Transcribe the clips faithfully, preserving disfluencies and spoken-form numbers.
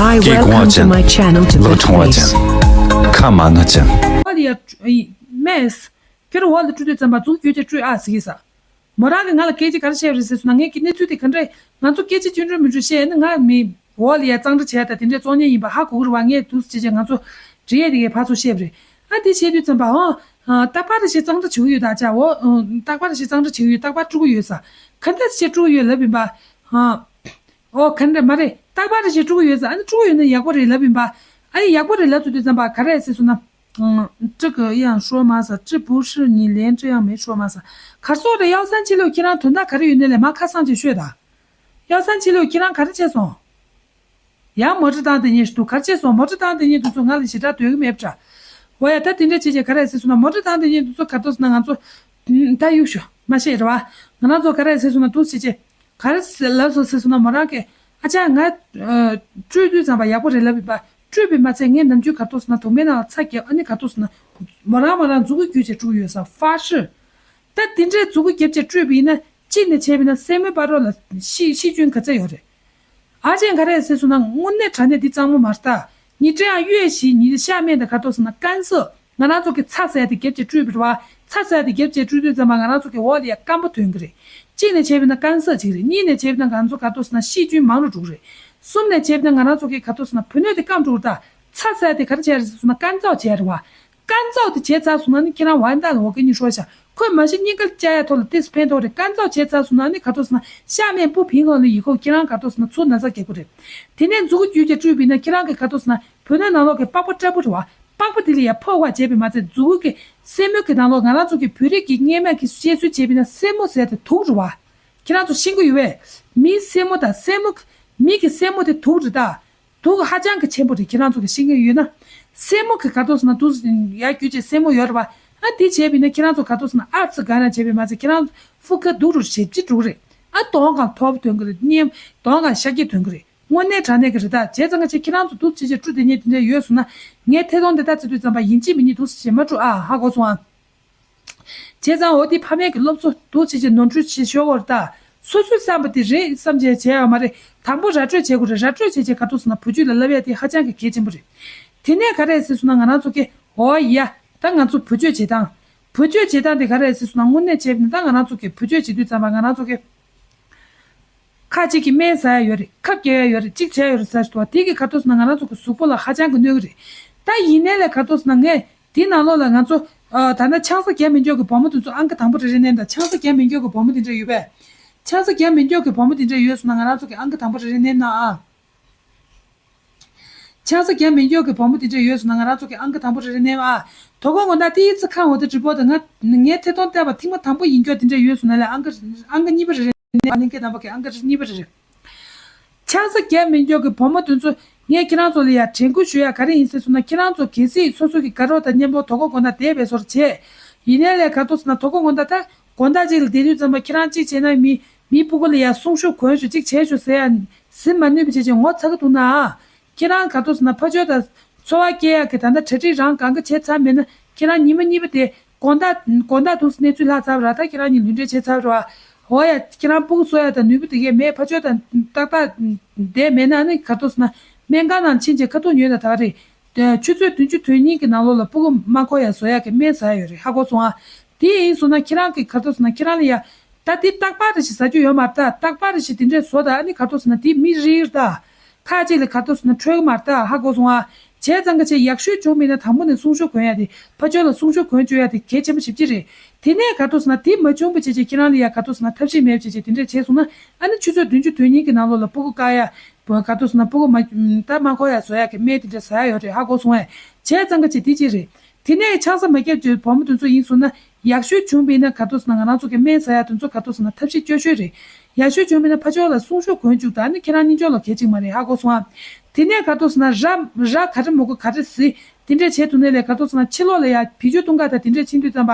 Hi, welcome to my channel, Tibet Voice. ཁ་མ་ན་ཅན། འོག་ལ་ཡ་མེས། ཁྱོད་འོག་ལ་སྤྲུལ་དུས་ཙམ་པ་མཛུག་གུ་བརྒྱུད་བྱས་སྤྲུལ་ཨ་ཟེར་གྱི་ས། མོ་རང་གིས་ང་ལ་སྐད་ཆ་ག་རེ་བཤད་པ་རེད་ཟེར་སོང་ན། ངས་ཀྱི་གནས་ཚུལ་དེ་ག་འདྲ། ང་ཚོ་སྐད་ཆ་ཅི་འདྲ་མི་འདྲ་བཤད་ན། ང་མི་འོག་ལ་ཡ་གཙང་སྦྲ་བྱས་དང་དེ་འདྲའི་བཙོག་ཉལ་ཡིན་པ་ཧ་གོ་གི་རེད་བ། ངས་འདུག་སེ་བྱས་བྱས་ང་ཚོ་འབྲེལ་ཡོད་དེ་གའི་ཕར་ཚུར་བཤད་པ་རེད། ཨ་དེ་བཤད་དུས་ཙམ་པ་ཨོ། རྟག་པར་རེ་བཞིན་གཙང་སྦྲ་བྱེད་ཀྱི་ཡོད་ད་ཅག་འོ། རྟག་པར་རེ་བཞིན་གཙང་སྦྲ་བྱེད་ཀྱི་ཡོད། རྟག་པར་སྤྲུལ་གྱི་ཡོད་ས། ག་འདྲ་བྱས་སྤྲུལ་གྱི་ཡོད་ལབ་ཡིན་པ། ཨོ་ག་འདྲ་མ་རེད། རྟག་པར་རེ་བཞིན་སྤྲུལ་གྱི་ཡོད་ས། ཨ་ནི་སྤྲུལ་གྱི་ཡོད་ན་ཡག་པོ་རེད་ལབ་ཡིན་པ། ཨ་ནི་ཡག་པོ་རེད་ལབ་ཚུལ་དུས་ཙམ་པ་ག་རེ་ཟེར་སོང་ན། 这个样说吗 ས། 这不是你连这样没说吗 ས། གར་སོག་རེ་ཡའོ་སན་ཆི་ལོ་ཁྱེད་རང་དོན་དག་ག་རེ་ཡོད་ནས་ལས་མ་ཁ་སང་ཅིག་ཤོད་ད། ཡའོ་སན་ཆི་ལོ་ཁྱེད་རང་ག་རེ་བྱས་སོང་། ཡང་མོ་ཊ་བཏང་དེ་ཉིད་དུ་གར་བྱས་སོང་། མོ་ཊ་བཏང་དེ་ཉིད་དུ་ཚོ་ང་ལ་ཞེ་དྲག་འདོད་ཀྱི་མེད་པ་འདྲ། འོ་ཡ་ད་དེ་འདྲ་བྱས་བྱས་ག་རེ་ཟེར་སོང་ན། མོ་ཊ་བཏང་དེ་ཉིད་དུ་ཚོ་ག་ཏོ་སོང་ན་ང་ཚོ་ད་གཡུག་ཞོ་མ་ཤེས་རེད་བ། ང་རང་ཚོ་ག་རེ་ཟེར་སོང་ན་འདུག་བྱས་བྱས། ག་རེ་ལབ་སོང་ཟེར་སོང་ན་མོ་རང་གིས་ཨ་ཅག་ང་སྤྲུལ་དུས་ཙམ་པ་ཡག་པོ་རེད་ལབ་ཡིན་པ། སྤྲུལ་པས་མ་ཚད་ངས་ནམ་རྒྱུན་ག་ཏོ་སོང་ན་དུང་བའི་ནང་ལ་ཚྭ་བརྒྱབ། ཨ་ནི་ག་ཏོ་སོང་ན་མོ་རང་མོ་རང་མཛུ་གུ་བརྒྱུད་བྱས་སྤྲུལ་ཡོད་ས་ཧྥ་ཧྲི། ད་དེ་འདྲའི་མཛུ་གུ་བརྒྱབ་བྱས་སྤྲུལ་པ་ཡིན་ན་གཅིག་ནས་བྱས་པ་ཡིན་ན་སེན་མོའི་བར་རོ་ལ་ཤི་ཤི་སྐྱོན་ག་ཚད་ཡོད་རེད། ཨ་ཅེ་ག་རེ་ཟེར་སོང་ན་དངོས་གནས་དྲང་གནས་འདི་གཙང་མ་མ་རེད་ད། 你这样越洗，你的下面的 ག་ཏོ་སོང་ན་干涩། ང་རང་ཚོ་གི་ཚྭ་ཟེར་དེ་རྒྱབ་བྱས་སྤྲུལ་པ་རེད་བ། ཚྭ་ཟེར་དེ་རྒྱབ་བྱས་སྤྲུལ་དུས་ཙམ་པ་ང་རང་ཚོ་གི་འོག་ལ་ཡ་སྐམ་པོ་ཐོན་གི་རེད། གཅིག་ནས་བྱས་པ་ན་干涩་ཅིག་རེད། གཉིས་ནས་བྱས་པ་ན་ང་ཚོ་ག་ཏོ་སོང་ན་ཤི་སྐྱོན་མང་རུ་འགྲོ་གི་རེད། གསུམ་ནས་བྱས་པ་ན་ང་རང་ཚོ་གི་ག་ཏོ་སོང་ན་བུ་སྣོད་དེ་སྐམ་འགྲོ་གི་རེད་ད། ཚྭ་ཟེར་དེ་ག་རེ་བྱས་རེད་ཟེར་སོང་ན་干燥་བྱས་རེད་བ། 干燥 དེ་བྱས་ཚར་སོང་ན་ནི་ཁྱེད་རང་完蛋了 我跟你说一下། ཁོས་མ་གཞི་སྙིང་ག་བཅག་ཡ་ཐོག་ལ་ཏོག་ཙམ་ཕན་ཐོགས་རེད། 干燥 བྱས་ཚར་སོང་ན་ནི་ག་ཏོ་སོང་ན་下面不平衡了以后 ཁྱེད་རང་ག་ཏོ་སོང་ན་ཚུར་ན་ཚ་རྒྱག་གི་རེད། དེ་ནས་མཛུ་གུ་བརྒྱུད་བྱས་སྤྲུལ་པ་ཡིན་ན་ཁྱེད་རང་གི་ག་ཏོ་སོང་ན་བུ་སྣོད་ནང་ལོགས་ཀྱི་པགས་པ་སྐྲ་སྤུ་རེད་བ། པགས་པ་དེ་ལ་ཡ་ཕོག་པ་བྱས་པས་མ་ཚད་མཛུ་གུ་གི་སེན་མོ་གི་ནང་ལོགས་ང་རང་ཚོ་གི་བོད་རིགས་ཀྱི་སྔས་མ་གི་བཤད་སྲོལ་བྱས་པ་ཡིན་ན་སེན་མོ་ཟེར་དེ་དུག་རེད་བ། ཁྱེད་རང་ཚོ་ཤེས་ཀྱི་ཡོད་པས། མིའི་སེན་མོ་དང་སེན་མོ། མི་གི་སེན་མོ་དེ་དུག་རེད་ད། དུག་ཧ་ཅང་གི་ཆེན་པོ་རེད། ཁྱེད་རང་ཚོ་གི་ཤེས་ཀྱི་ཡོད་ན། སེན་མོ་གི་ག་ཏོ་སོང་ན་དུག་ཡར་རྒྱུ་ཆེ་སེན་མོ་ཡོད་རེད་བ། ཨ་དེ་བྱས་པ་ཡིན་ན་ཁྱེད་རང་ཚོ་ག་ཏོ་སོང་ན་ཨར་ཚི་ག་རང་བྱས་པས་མ་ཚད་ཁྱེད་རང་ཧྥུ་ཁ་དུག་རུ་ཞེ་པོ་ཅིག་འགྲོ་གི་རེད། ཨ་གདོང་གང་ཐོབ་ཐོན་གི་རེད། གཉིད་གདོང་གང་ཤ་སྐྱིད་ཐོན་གི་རེད། དངོས་གནས་དྲང་གནས་ཀྱི་རེད་ད། བྱས་ཙང་ང་ཚོས་ཁྱེད་རང་ཚོ་འདུག་བྱེད་བྱེད་སྤྲུལ་དེ་ཉིད་དེ་འདྲ་ཡོད་སོང་ན། ངའི་ཐད་གཏོང་དེ་ལྟ་བྱེད་དུས་ཙམ་པ་ཡིན་གཅིག་མིན་གཉིས་འདུག་བྱེད་མ་སྤྲོ་ཨ་ཧ་གོ་སོང་ཨ། བྱས་ཙང་འོ་དེ་ཕ་མའི་གི་སློབ་གསོ་འདུག་བྱེད་བྱེད་ནོར་འཁྲུལ་བྱེད་ཤོར་བ་རེད་ད། སོ་སོས་བསམ་པ་དེ་རེད་བསམ་བྱས་བྱས་ཡོད་མ་རེད། དང་པོ་ར་སྤྲོད་བྱེད་དགོས་རེད། ར་སྤྲོད་བྱས་བྱས་ག་ཏོ་སོང་ན་བུ་རྒྱུད་ལ་བསླབ་ཡ་དེ་ཧ་ཅང་གི་གལ་ཆེན་པོ་རེད། དེ་ནས་ག་རེ་ཟེར་སོང་ན་ང་རང་ཚོ་གི་འོ་ཡ། ད་ང་ཚོ་བུ་སྤྱོད་བྱེད་སྟངས། བུ་སྤྱོད་བྱེད་སྟངས་དེ་ག་རེ་ཟེར་སོང་ན་དངོས་གནས་བྱས་པ་ཡིན་ན་ད་ང་རང་ཚོ་གི་བུ་སྤྱོད་བྱེད་དུས་ཙམ་པ་ང་རང་ཚོ་གི་ཁ་ཅིག་གིས་སྨན་ཟ་ཡ་ཡོད་རེད། ཁབ་རྒྱག་ཡ་ཡོད་རེད། གཅིག་བྱས་ཡོད་རེད་ཟེར་ཏོ། དེ་གི་ག་ཏོ་སོང་ན་ང་རང་ཚོ་གི་གཟུགས་པོ་ལ་ཧ་ཅང་གི་གནོད་གི་རེད། ད་ཡིན་ནའི་ལས་ག་ཏོ་སོང་ན་ངས་དེའི་ནང་ལོགས་ལ་ང་ཚོ་ཨ་ད་ནི་ཆང་ས་རྒྱག་མི་འཇོག་གི་བུ་མོ་དེ་ཚོ་ཨང་ཀི་དང་པོ་རེ་རེ་མནན་དང་། ཆང་ས་རྒྱག་མི་འཇོག་གི་བུ་མོ་དེ་འདྲ་ཡོད་པས། ཆང་ས་རྒྱག་མི་འཇོག་གི་བུ་མོ་དེ་འདྲ་ཡོད་སོང་ན་ང་རང་ཚོ་གི་ཨང་ཀི་དང་པོ་རེ་རེ་མནན་ན་ཨ། ཆང་ས་རྒྱག་མི་འཇོག་གི་བུ་མོ་དེ་འདྲ་ཡོད་སོང་ན་ང་རང་ཚོ་གི་ཨང་ཀི་དང་པོ་རེ་རེ་མནན་ཨ། དོ་དགོང་དགོང་དག་དེའི་ཚེ་ཁང་འོ་དེ་གྲི་པོ་དང་ང་ངའི་ཐད་གཏོང་བལྟས་པ་ཐེངས་མ་དང་པོ་ཡིན་སྐྱོ་དེ་འདྲ་ཡོད་སོང་ན་ལས་ཨང་ཀི་ཨང་ཀི་གཉིས་པ་རེ་རེ་མནན་ཨ། ལྷན་རྒྱས་རྣམ་པ་གི་ཨང་ཀི་གཉིས་པ་རེ་རེ། ཆང་ས་རྒྱག་མི་འཇོག་གི་བུ་མོ་དེ་ཚོ་ངས་ཁྱེད་རང་ཚོ་ལ་ཡ་དྲན་སྐུལ་ཞུ་ཡ་ག་རེ་ཡིན་ཟེར་སོང་ན། ཁྱེད་རང་ཚོ་གལ་སྲིད་སོ་སོ་གི་དགའ་རོགས་དང་མཉམ་པོ་དོ་དགོང་དགོང་དག་བསྡད་པའི་བཟོ་འདྲ་བྱས། ཡིན་ནའི་ལས་ག་ཏོ་སོང་ན་དོ་དགོང་དགོང་དག་ད་དགོང་དག་ཅིག་ལ་བསྡད་དུས་ཙམ་པ་ཁྱེད་རང་གཅིག་བྱས་ན་མི་མི་སྤུ་གུ་ལ་ཡ་སྲུང་ཤོག་གོན་ཤོག་གཅིག་བྱས་ཤོག་ཟེར་ཡ་ཟིན་མ་ནུས་པ་བྱས་བྱས་ངོ་ཚ་གི་འདུག་ན། ཁྱེད་རང་ག་ཏོ་སོང་ན་ཕ་ཇོ་དང་འཚོ་བ་སྐྱེལ་ཡག་གི་ད་ལྟ་གྲ་སྒྲིག་རང་གང་ག་བྱས་ཚར་མེད་ན་ཁྱེད་རང་ཉི་མ་གཉིས་པ་དེ་དགོང་དག་དགོང་དག་དུས་གནས་ཚུལ་ལྷག་ཚར་བ་ར། ད་ཁྱེད་རང་གཉིས་ལུས་འབྲེལ་བྱས་ཚར་བ་ར། འོ་ཡ་ཁྱེད་རང་སྤུ་གུ་གསོ་ཡག་དང་ནུས་པ་དེ་གས་མེད། ཕ་ཇོ་དང་ཏག་ཏག་བསྡད་མེད་ན་ནི་ག་ཏོ་སོང་ན་སྨན་ཁང་ནང་ཕྱིན་བྱས་ཁ་ཐུག་ཉོས་ན་ད་ག་རེད། ཆུ་ཚོད་བདུན་ཅུ་དོན་གཉིས་ཀྱི་ནང་ལོགས་ལ་སྤུ་གུ་མ་འཁོར་ཡག་བཟོ་ཡག་གི་སྨན་ཟ་ཡག་ཡོད་རེད། ཧ་གོ་སོང་ཨ། དེ་ཡིན་སོང་ན་ཁྱེད་རང་གི་ག་ཏོ་སོང་ན་ཁྱེད་རང་ལ་ཡ། ད་དེ་རྟག་པར་རེ་ཞིག་ཟ་རྒྱུ་ཡོད་མ་རེད་ད། རྟག་པར་རེ་ཞིག་དེ་འདྲས་བཟོ་ད་ཨ་ནི་ག་ཏོ་སོང་ན་དེ་མི་རིགས་རེད་ད། ཁ་ཅིག་ལ་ག་ཏོ་སོང་ན་འཕྲོད་ཀྱི་མ་རེད་ད། ཧ་གོ་སོང་ཨ། བྱས་ཙང་ག་ཅིག་ཡག་ཤོས་བྱུང་མིན་ན་དང་པོ་ནས་སྲུང་སྐྱོབ་གོན་ཡ་དེ་ཕ་ཆོས་ལ་སྲུང་སྐྱོབ་གོན་བཅུག་ཡ་དེ་གལ་ཆེན་པོ་ཞེ་པོ་ཅིག་རེད། དེ་ནས་ག་ཏོ་སོང་ན་དེ་མ་བྱུང་བ་བྱས་བྱས་ཁྱེད་རང་ལ་ཡ་ག་ཏོ་སོང་ན་ཐབས་ཤེས་མེད་བྱས་བྱས་དེ་འདྲས་བྱས་སོང་ན་ཨ་ནི་ཆུ་ཚོད་བདུན་ཅུ་དོན་གཉིས་ཀྱི་ནང་ལོགས་ལ་སྤུ་གུ་བཀག་ཡ། ག་ཏོ་སོང་ན་སྤུ་གུ་མ་ད་མ་འཁོར་ཡ་བཟོ་ཡ་གི་སྨན་དེ་འདྲས་ཟ་ཡ་ཡོད་རེད། ཧ་གོ་སོང་ཨེ། བྱས་ཙང་ག་ཅིག་དེ་ཅིག་རེད། དེ་ནས་ཆང་ས་མ་བརྒྱབ་ཀྱི་བུ་མོ་དེ་ཚོ་ཡིན་སོང་ན་ཡག་ཤོས་བྱུང་བས་ན་ག་ཏོ་སོང་ན་ང་རང་ཚོ་གི་སྨན་ཟ་ཡ་དེ་ཚོ་ག་ཏོ་སོང་ན་ཐབས་ཤེས་སྐྱོ་ཤོས་རེད། ཡག་ཤོས་བྱུང་བས་ན་ཕ་ཆོས་ལ་སྲུང་སྐྱོབ་གོན་བཅུག་ད་ནི་ཁྱེད་རང་གཉིས་ཆོས་ལ་གལ་ཆེ་མ་རེད། ཧ་གོ་སོང་ཨ། དེ་ནས་ག་ཏོ་སོང་ན་ར་ར་ག་རེ་མོ་གོ་ག་རེ་ཟི་དེ་འདྲས་བྱས་ཐུབ་ནས་ལས་ག་ཏོ་སོང་ན་ཕྱི་ལོགས་ལ་ཡ་བི་ཅུ་ཐུང་ག་ད་དེ་འདྲས་ཕྱིན་དུས་ཙམ་པ་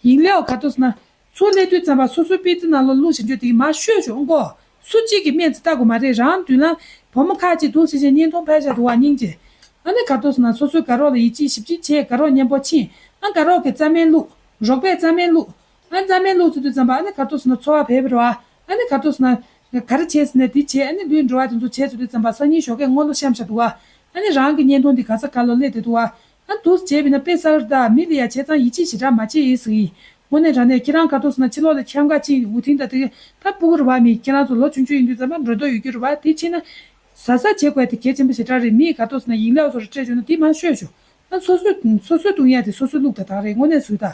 ཡིན་ལེའོ་ག་ཏོ་སོང་ན། ཚུར་སླེབས་དུས་ཙམ་པ་སོ་སོའི་པི་ཙི་ནང་ལོགས་བླུགས་བཞིན་རྒྱུ་དེ་མར་བཤོས་ཤོག་ཨང་གོ། སུ་གཅིག་གིས་སྨན་ཙི་ལྟ་དགོས་མ་རེད། རང་མདུན་ལ་བུ་མོ་ཁ་ཅིག་འདུག་ཟེར་བྱས་བརྙན་ཐུང་ཕར་བཞག་འདུག་བ་སྙིང་རྗེ། ཨ་ནི་ག་ཏོ་སོང་ན་སོ་སོའི་དགའ་རོགས་ལ་ཡིད་ཆེས་ཞིབ་ཅིང་བྱས་དགའ་རོགས་མཉམ་པོ་ཕྱིན། ཨ་དགའ་རོགས་ཀྱིས་རྩྭ་སྨན་བླུགས། རོགས་པས་རྩྭ་སྨན་བླུགས། ཨ་རྩྭ་སྨན་བླུགས་ཚར་དུས་ཙམ་པ་ཨ་ནི་ག་ཏོ་སོང་ན་ཚོར་བ་བས་པ་རེད་བ། ཨ་ནི་ག་ཏོ་སོང་ན་ ག་རེ་བྱས་ཟེར་ན་འདི་བྱས། ཨ་ནི་ལུས་འགྲོ་བ་དེ་ཚོ་བྱས་ཚུལ་དུས་ཙམ་པ་སང་ཉིན་ཞོགས་ཀས་སྔོན་ལ་བཤམས་བཞག་འདུག་བ། ཨ་ནི་རང་གི་བརྙན་ཐུང་འདི་ག་ས་ག་ལ་སླེབས་བསྡད་འདུག་བ། ཨ་འདུག་བྱས་པས་ན་དཔེ་གསར་ད་མི་ལ་ཡ་བྱས་ཙང་ཡིད་ཆེས་ཞེ་དྲག་མ་བྱེད་ཟེར་གི་ཡིན། དངོས་གནས་དྲང་གནས་ཁྱེད་རང་ག་ཐུག་སོང་ན་ཕྱི་ལོགས་ལ་འཁྱམ་ག་ཅིག་འུ་ཐིང་ད་དེ་ད་སྤུ་གུ་རེད་བ། མི་ཁྱེད་རང་ཚོ་ལོ་ཆུང་ཆུང་ཡིན་དུས་ཙམ་པ་འགྲོ་འདོད་ཡོད་རྒྱུ་རེད་བ། དེ་ཕྱིན་ན་གཟབ་གཟབ་བྱེད་དགོས་དེ་གལ་ཆེན་པོ་ཞེ་དྲག་རེད། མི་ག་ཐུག་སོང་ན་ཡིན་ལབ་བཟོ་འདྲ་སྤྲད་བྱུང་ན་དེ་མ་ཤོད་ཤོག་ཨ་སོ་སོས་སོ་སོས་བཏུང་ཡ་དེ་སོ་སོས་བླུགས་ད་དག་རེད། དངོས་གནས་ཟུར་ད།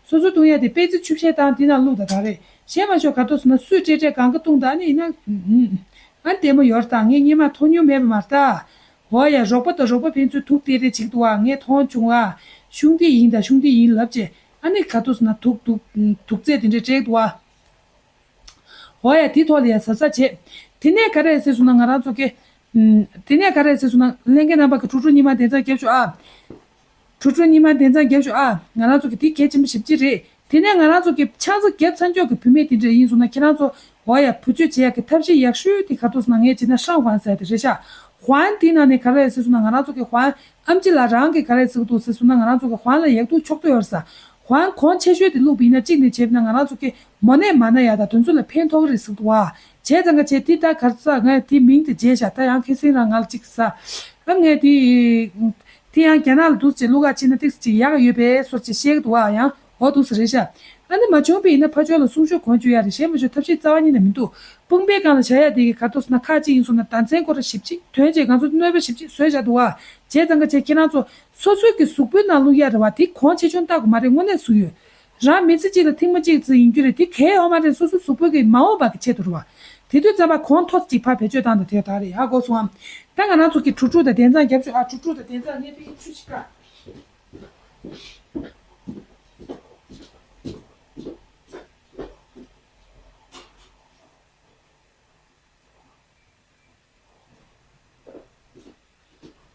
སོ་སོས་བཏུང་ཡ་དེ་པེ་ཙི་ཆུ་བཤལ་བཏང་དེ་ནང་བླུགས་ད་དག་རེད། གཞན་མ་ཤོད་ག་ཐུག་སོང་ན་སུས་སྤྲད་སྤྲད་གང་ག་བཏུང་ད་ནི་ཡིན་ན། ཨ་ལྟད་མོ་ཡོད་ད། ངས་སྔོན་མ་མཐོང་མྱོང་མེད་པ་མ་རེད་ད། འོ་ཡ། རོགས་པ་དང་རོགས་པ་ཕན་ཚུན་དུག་སྟེར་རེ་བྱེད་འདུག་བ། ངས་མཐོང་བྱུང་ཨ། ཤུགས་འདི་ཡིན་ད་ཤུགས་འདི་ཡིན་ལབ་བྱས། ཨ་ནི་ག་ཐུག་སོང་ན་དུག་དུག་དུག་རྫས་དེ་འདྲས་སྤྲད་འདུག་བ། འོ་ཡ། དེ་ཐོག་ལ་ཡ་གཟབ་གཟབ་བྱེད། དེ་ནས་ག་རེ་ཟེར་སོང་ན་ང་རང་ཚོ་གི་ཨུམ། དེ་ནས་ག་རེ་ཟེར་སོང་ན་ལྷན་རྒྱས་རྣམ་པ་གི་ཁྲུ་ཁྲུ་གཉིས་མ་དེ་ཚོ་རྒྱབ་ཤོག་ཨ། ཁྲུ་ཁྲུ་གཉིས་མ་དེ་ཚོ་རྒྱབ་ཤོག་ཨ། ང་རང་ཚོ་གི་དེ་གལ་ཆེན་པོ་ཞེ་པོ་ཅིག་རེད། དེ་ནས་ང་རང་ཚོ་གི་ཆང་ས་རྒྱབ་ཚར་འཇོག་གི་བུད་མེད་དེ་འདྲ་ཡིན་སོང་ན་ཁྱེད་རང་ཚོ་འོ་ཡ་བུ་བཅོལ་བྱེད་ཡག་གི་ཐབས་ཤེས་ཡག་ཤོས་དེ་ག་ཐུག་སོང་ན་ངས་བྱས་ན་ཧྲང་ཧྥན་ཟེར་དེ་རེད་ཤག་ཧྥན་དེ་ནང་ནས་ག་རེ་ཟེར་སོང་ན་ང་རང་ཚོ་གི་ཧྥན་ཨམ་ཆི་ལགས་རང་གི་ག་རེ་ཟེར་གི་འདུག་ཟེར་སོང་ན་ང་རང་ཚོ་གི་ཧྥན་ལ་ཡག་སྡུག་ཕྱོགས་བསྡུ་ཡོད་ས། ཧྥན་གོང་ཆེ་ཤོས་དེ་བླུགས་པ་ཡིན་ན་གཅིག་ནས་བྱས་པ་ན་ང་རང་ཚོ་གི་མོ་ནད་མ་ན་ཡ་ད་དེ་ཚོ་ལ་ཕན་ཐོགས་ཀྱི་རེད་ཟེར་གི་འདུག་བ། བྱས་ཙང་ཀ་བྱས་དེ་ད་ག་རེ་ཟ། ངས་དེ་མིང་དེ་བརྗེད་བཞག་ད་ཡང་ཁེ་སེང་རང་ང་ལ་གཅིག་ཟ། ཨ་ངས་དེ་དེ་ཡང་རྒྱ་ནག་ལ་འདུག་སེ་བླུགས་ག་ཕྱིན་ན་ཏིག་ཙམ་ཅིག་ཡག་ཡོད་པའི་བཟོ་ཅིག་བཤད་གི་འདུག་བ། ཡང་འོ་འདུག་སེ་རེད་ཤག་ཨ་ནི་མ་བྱུང་བ་ཡིན་ན་ཕར་ཕྱོགས་ལ་གསུང་ཤོག་གོན་བཅུག་ཡ་རེད། གཞན་མ་བྱུང་ཐབས་ཤེས་རྩ་བ་ཉིད་ནས་མི་འདུག་དཔུང་པའི་སྒང་ལ་བཞག་ཡ་དེ་གི་ག་ཐུག་སོང་ན་ཁག་ཅིག་ཡིན་སོང་ན་ཟླ་མཚན་སྐོར་ཞེ་པོ་ཅིག་ཐོན་རྗེས་ང་ཚོ་གནོད་པ་ཞེ་པོ་ཅིག་བཟོས་བཞག་འདུག་བ། བྱས་ཙང་ཀ་བྱས་ཁྱེད་རང་ཚོ་སོ་སོའི་གི་གཟུགས་པོའི་ནང་བླུགས་ཡ་རེད་བ། དེ་གོང་ཆེ་ཆུང་བལྟ་དགོས་མ་རེད། དངོས་གནས་སུ་ཡོད། རང་མི་ཚེ་གཅིག་ལ་ཐེངས་མ་གཅིག་ཙམ་ཡིན་རྒྱུ་རེད། དེ་གལ་ཡོད་མ་རེད། སོ་སོའི་གཟུགས་པོ་གི་མ་འོངས་པ་གི་ཆེད་དུ་རེད་བ། དེ་དུས་ཙམ་པ་གོང་མཐོ་ཙམ་ཅིག་ཕར་བེད་སྤྱོད་བཏང་དང་དེ་ད་རེད་ཧ་གོ་སོང་ངམ། ད་ང་རང་ཚོ་གི་ཁྲུ་ཁྲུ་དང་དེང་སང་རྒྱབ་ཤོག་ཨ། ཁྲུ་ཁྲུ་དང་དེང་སང་ངས་ཕ་གི་ཆུ་ཞིག་བཀག་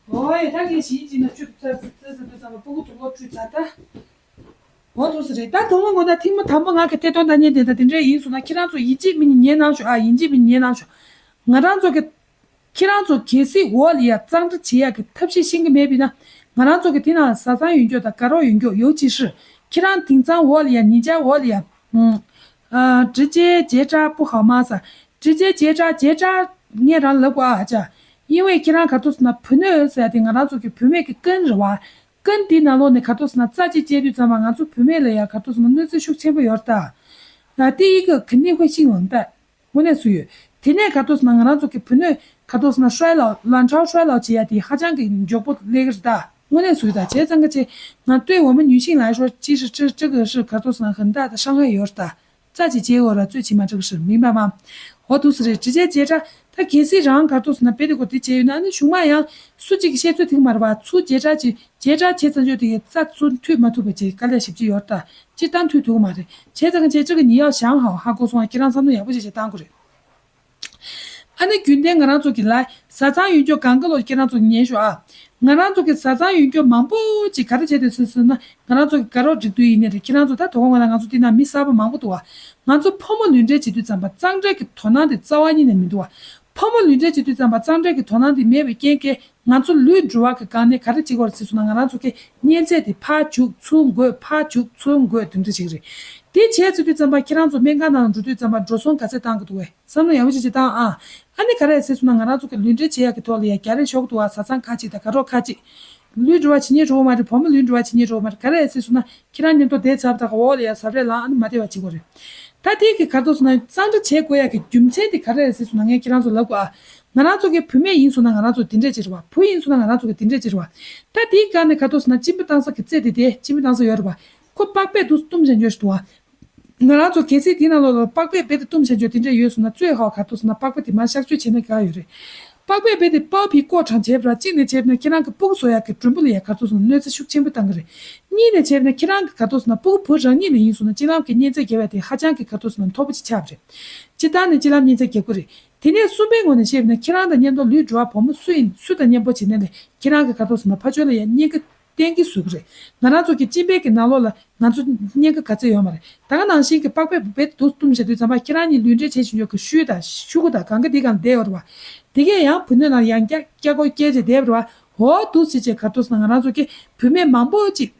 འོ་ཡ། ད་ངས་གཞི་ཡིན་ཅིག་ན་བཅུ་ཙམ་ཙམ་ཙམ་ཙམ་པ་སྤུ་གུ་དུག་ལོག་བཀྲུས་ཚར་ད། འོ་འདུག་སེ་རེད། ད་དུང་མ་འགོ་ད་ཐེངས་མ་དང་པོ་ང་གི་ཐད་གཏོང་ད་ཉན་དེ་ད་དེ་འདྲ་ཡིན་སོང་ན་ཁྱེད་རང་ཚོ་ཡིན་གཅིག་མིན་གཉིས་ཉན་གནང་ཤོག་ཨ། ཡིན་གཅིག་མིན་གཉིས་ཉན་གནང་ཤོག་ང་རང་ཚོ་གི་ཁྱེད་རང་ཚོ་གལ་སྲིད་འོག་ལ་ཡ་གཙང་སྦྲ་བྱེད་ཡག་གི་ཐབས་ཤེས་ཤེས་ཀྱི་མེད་པས་ན། ང་རང་ཚོ་གི་དེ་ནང་བཟའ་ཚང་ཡོད་འགྱོ་དང་དགའ་རོགས་ཡོད་འགྱོ། ཡོ་ཅི་ཧྲི་ཁྱེད་རང་དེང་སང་འོག་ལ་ཡ་ཉིན་ཆར་འོག་ལ་ཡ། ཨ། 直接结扎不好吗 ཟེར། 直接结扎 结扎 ངས་རང་ལབ་དགོས་ཨ་ཅག 因为 ཁྱེད་རང་ག་ཐུག་སོང་ན་བུ་སྣོད་ཟེར་ཡ་དེ་ང་རང་ཚོ་གི་བུད་མེད་ཀྱི་ཀུན་རེད་བ། ཀུན་དེའི་ནང་ལོགས་ནས་ག་ཐུག་སོང་ན་རྩ་གཅིག་བཅད་དུས་ཙམ་པ་ང་ཚོ་བུད་མེད་ལ་ཡ་ག་ཐུག་སོང་ན་གནོད་འཚེ་ཤུགས་ཆེན་པོ་ཡོད་རེད་ད། 啊，第一个肯定会性冷淡。 དངོས་གནས་སུ་ཡོད། དེ་ནས་ག་ཐུག་སོང་ན་ང་རང་ཚོ་གི་བུ་སྣོད་ག་ཐུག་སོང་ན་衰老 卵巢衰老 བྱེད་ཡ་དེ་ཧ་ཅང་གི་མགྱོགས་པོ་སླེབས་ཀྱི་རེད་ད། དངོས་གནས་སུ་ཡོད་ད། བྱས་ཙང་ཀ་བྱས་ང་对我们女性来说 其实这这个是 ག་ཐུག་སོང་ན 很大的伤害 ཡོད་རེད་ད། རྩ་ཅིག་བྱེད་དགོས་ར་རྩོད་བྱེད་མ་འགྲིག་ཧྲི་མིན་པ་མ། འོ་འདུག་སེ་རེད། 直接结扎 ད་གལ་སྲིད་རང་ག་ཐུག་སོང་ན་དཔེ་དེ་གོ་དེ་བྱས་ཡོད་ན་ཨ་ནི་གཞུག་མ་ཡང་སུ་གཅིག་གི་བཤད་ཚོད་དེ་ག་མ་རེད་བ། ཚུར་结扎 བྱེད། 结扎 བྱས་ཚར་ཆོག་དེ་གི་རྩ་ཚུར་མཐུད་མ་ཐུབ་པ་བྱེད་དཀའ་ལས་ཞེ་པོ་ཅིག་ཡོད་རེད་ད། སྤྱིར་བཏང་མཐུད་ཐུབ་ཀྱི་མ་རེད། བྱས་ཙང་ཀ་བྱས་ཅིག་གི་ཉི་ཡག་བཞག་ཧ་ཧ་གོ་སོང་ཨ། ཁྱེད་རང་བསམ་བློ་ཡག་པོ་ཞིག་བྱས་བཏང་དགོས་རེད། ཨ་ནི་རྒྱུན་ལྡན་ང་རང་ཚོ་གི་ལ་བཟའ་ཚང་ཡོད་འགྱོ་གང་ག་ལོ་ཁྱེད་རང་ཚོ་ཉན་ཤོག་ཨ། ང་རང་ཚོ་གི་བཟའ་ཚང་ཡོད་འགྱོ་མང་པོ་ཅིག་ག་རེ་བྱས་དུས་སུ་སུ་ན་ང་རང་ཚོ་གི་དགའ་རོགས་སྒྲིག་དུས་ཡིན་ནའི་རེད། ཁྱེད་རང་ཚོ་ད་དོ་དགོང་ང་ན་ང་ཚོ་འདི་ན་མི་གསར་པ་མང་པོ་འདུག་བ། ང་ཚོ་ཕོ་མོ་ལུས་འབྲེལ་བྱེད་དུས་ཙམ་པ་གཙང་སྦྲ་གི་དོ་སྣང་དེ་རྩ་བ་ཉིད་ནས་མི་འདུག་བ། ཕོ་མོ་ལུས་འབྲེལ་བྱེད་དུས་ཙམ་པ་གཙང་སྦྲ་གི་དོ་སྣང་དེ་མེད་པའི་རྐྱེན་གྱིས་ང་ཚོ་ལུས་འགྲོ་བ་གི་སྒང་ནས་ག་རེ་བྱེད་དགོས་རེད་ཟེར་སོང་ན་ང་རང་ཚོ་གི་གཉན་ཚད་དེ་ཕར་བཅུག་ཚུར་འགོས་ཕར་བཅུག་ཚུར་འགོས་དེ་འདྲ་ཞིག་རེད། དེ་བྱས་ཚུལ་དུས་ཙམ་པ་ཁྱེད་རང་ཚོ་སྨན་ཁང་ནང་འགྲོ་དུས་ཙམ་པ་འགྲོ་སོང་ག་ཚད་བཏང་གི་འདུག་བས། བསམ་བློ་ཡག་པོ་ཅིག་ཅིག་བཏང་ཨ། ཨ་ནི་ག་རེ་ཟེར་སོང་ན་ང་རང་ཚོ་གི་ལུས་འབྲེལ་བྱེད་ཡག་གི་ཐོག་ལ་ཡ་རྒྱ་རེ་ཤོག་འདུག་ཨ། བཟའ་ཚང་ཁ་ཅིག་དང་དགའ་རོགས་ཁ་ཅིག་ལུས་འགྲོ་བ་བྱེད་ཉེན་རོགས་མ་རེད། བུ་མོ་ལུས་འགྲོ་བ་བྱེད་ཉེན་རོགས་མ་རེད། ག་རེ་ཟེར་སོང་ན་ཁྱེད་རང་མཉམ་དུ་བསྡད་ཚར་བ་དང་འོག་ལ་ཡ་ཟབ་རེ་ལངས་ཨ་ནི་མ་བསྡད་པ་བྱེད་དགོས་རེད། ད་དེ་གི་ག་རེ་ཟེར་སོང་ན་གཙང་སྦྲ་བྱེད་དགོས་ཡག་གི་རྒྱུ་མཚན་དེ་ག་རེ་ཟེར་སོང་ན་ངས་ཁྱེད་རང་ཚོ་ལབ་དགོས་ཨ། ང་རང་ཚོ་གི་བུད་མེད་ཡིན་སོང་ན་ང་རང་ཚོ་དེ་འདྲས་ཅིག་རེད་བ། བུ་ཡིན་སོང་ན་ང་རང་ཚོ་གི་དེ་འདྲས་ཅིག་རེད་བ། ད་དེའི་སྒང་ནས་ག་ཐུག་ཟེར་ན་གཅིན་པ་བཏང་ས་གི་རྩེ་དེ་དེ་གཅིན་པ་བཏང་ས་ཡོད་རེད་བ། ཁོ་པགས་པས་དུ་བཏུམས་བྱས་ཡོད་རེད་བ། ང་རང་ཚོ་གལ་སྲིད་དེའི་ནང་ལོགས་ལ་པགས་པས་རྦད་དེ་བཏུམས་བྱས་འཇོག་དེ་འདྲས་ཡོད་སོང་ན་གཙོས་ཧ་ག་ཐུག་ཟེར་ན་པགས་པ་དེ་མར་གཤག་བཅོས་བྱས་ན་དགའ་ཡོད་རེད། པགས་པས་རྦད་དེ་པའོ་ཕི་ཀོ་གྲང་བྱས་པ་ར་གཅིག་ནས་བྱས་པ་ན་ཁྱེད་རང་གི་སྤུ་གུ་གསོ་ཡག་གི་གྲུམ་བུ་ལ་ཡ་ག་ཐུག་ཟེར་ན་གནོད་འཚེ་ཤུགས་ཆེན་པོ་བཏང་གི་རེད། གཉིས་ནས་བྱས་པ་ན་ཁྱེད་རང་གི་ག་ཐུག་ཟེར་ན་སྤུ་གུ་བུ་རང་ཉིད་ལ་ཡིན་སོང་ན་གཅིན་ལམ་གྱི་གཉན་ཚད་བརྒྱབ་ཡ་དེ་ཧ་ཅང་གི་ག་ཐུག་ཟེར་ན་མཐོ་པོ་ཅིག་ཆགས་པ་རེད། སྤྱིར་བཏང་ནས་གཅིན་ལམ་གཉན་ཚད་རྒྱག་གི་རེད། དེ་ནས་གསུམ་པའི་ངོས་ནས་བཤད་པ་ན་ཁྱེད་རང་དང་མཉམ་དུ་ལུས་འགྲོ་བ་བུ་མོ་སུ་ཡིན་སུ་དང་མཉམ་པོ་བྱེད་ནའི་ལས་ཁྱེད་རང་གི་ག་ཐུག་ཟེར་ན་ཕར་ཕྱོགས་ལ་ཡ་གཉན་ཁ་བསྟན་གྱི་བཟོ་གི་རེད། ང་རང་ཚོ་གི་གཅིན་པའི་གི་ནང་ལོགས་ལ་ང་ཚོ་གཉན་ཁ་ག་ཚད་ཡོད་མ་རེད། ད་ག་ནང་བཞིན་གི་པགས་པས་རྦད་དུ་བཏུམས་བྱས་དུས་ཙམ་པ་ཁྱེད་རང་གཉིས་ལུས་འབྲེལ་བྱེད་བཞིན་ཡོད་གི་ཤུལ་དང་ཤུ་གུ་དང་གང་ག་དེ་གང་བསྡད་ཡོད་རེད་བ། དེ་གས་ཡང་བུ་སྣོད་ནང་ཡང་བསྐྱར་བསྐྱར་སྐོར་བསྐྱལ་བྱས་བསྡད་པ་རེད་བ། འོ་འདུག་སེ་བྱས་ག་ཐུག་ཟེར་ན་ང་རང་ཚོ་གི་བུད་མེད་མང་པོ་ཅིག་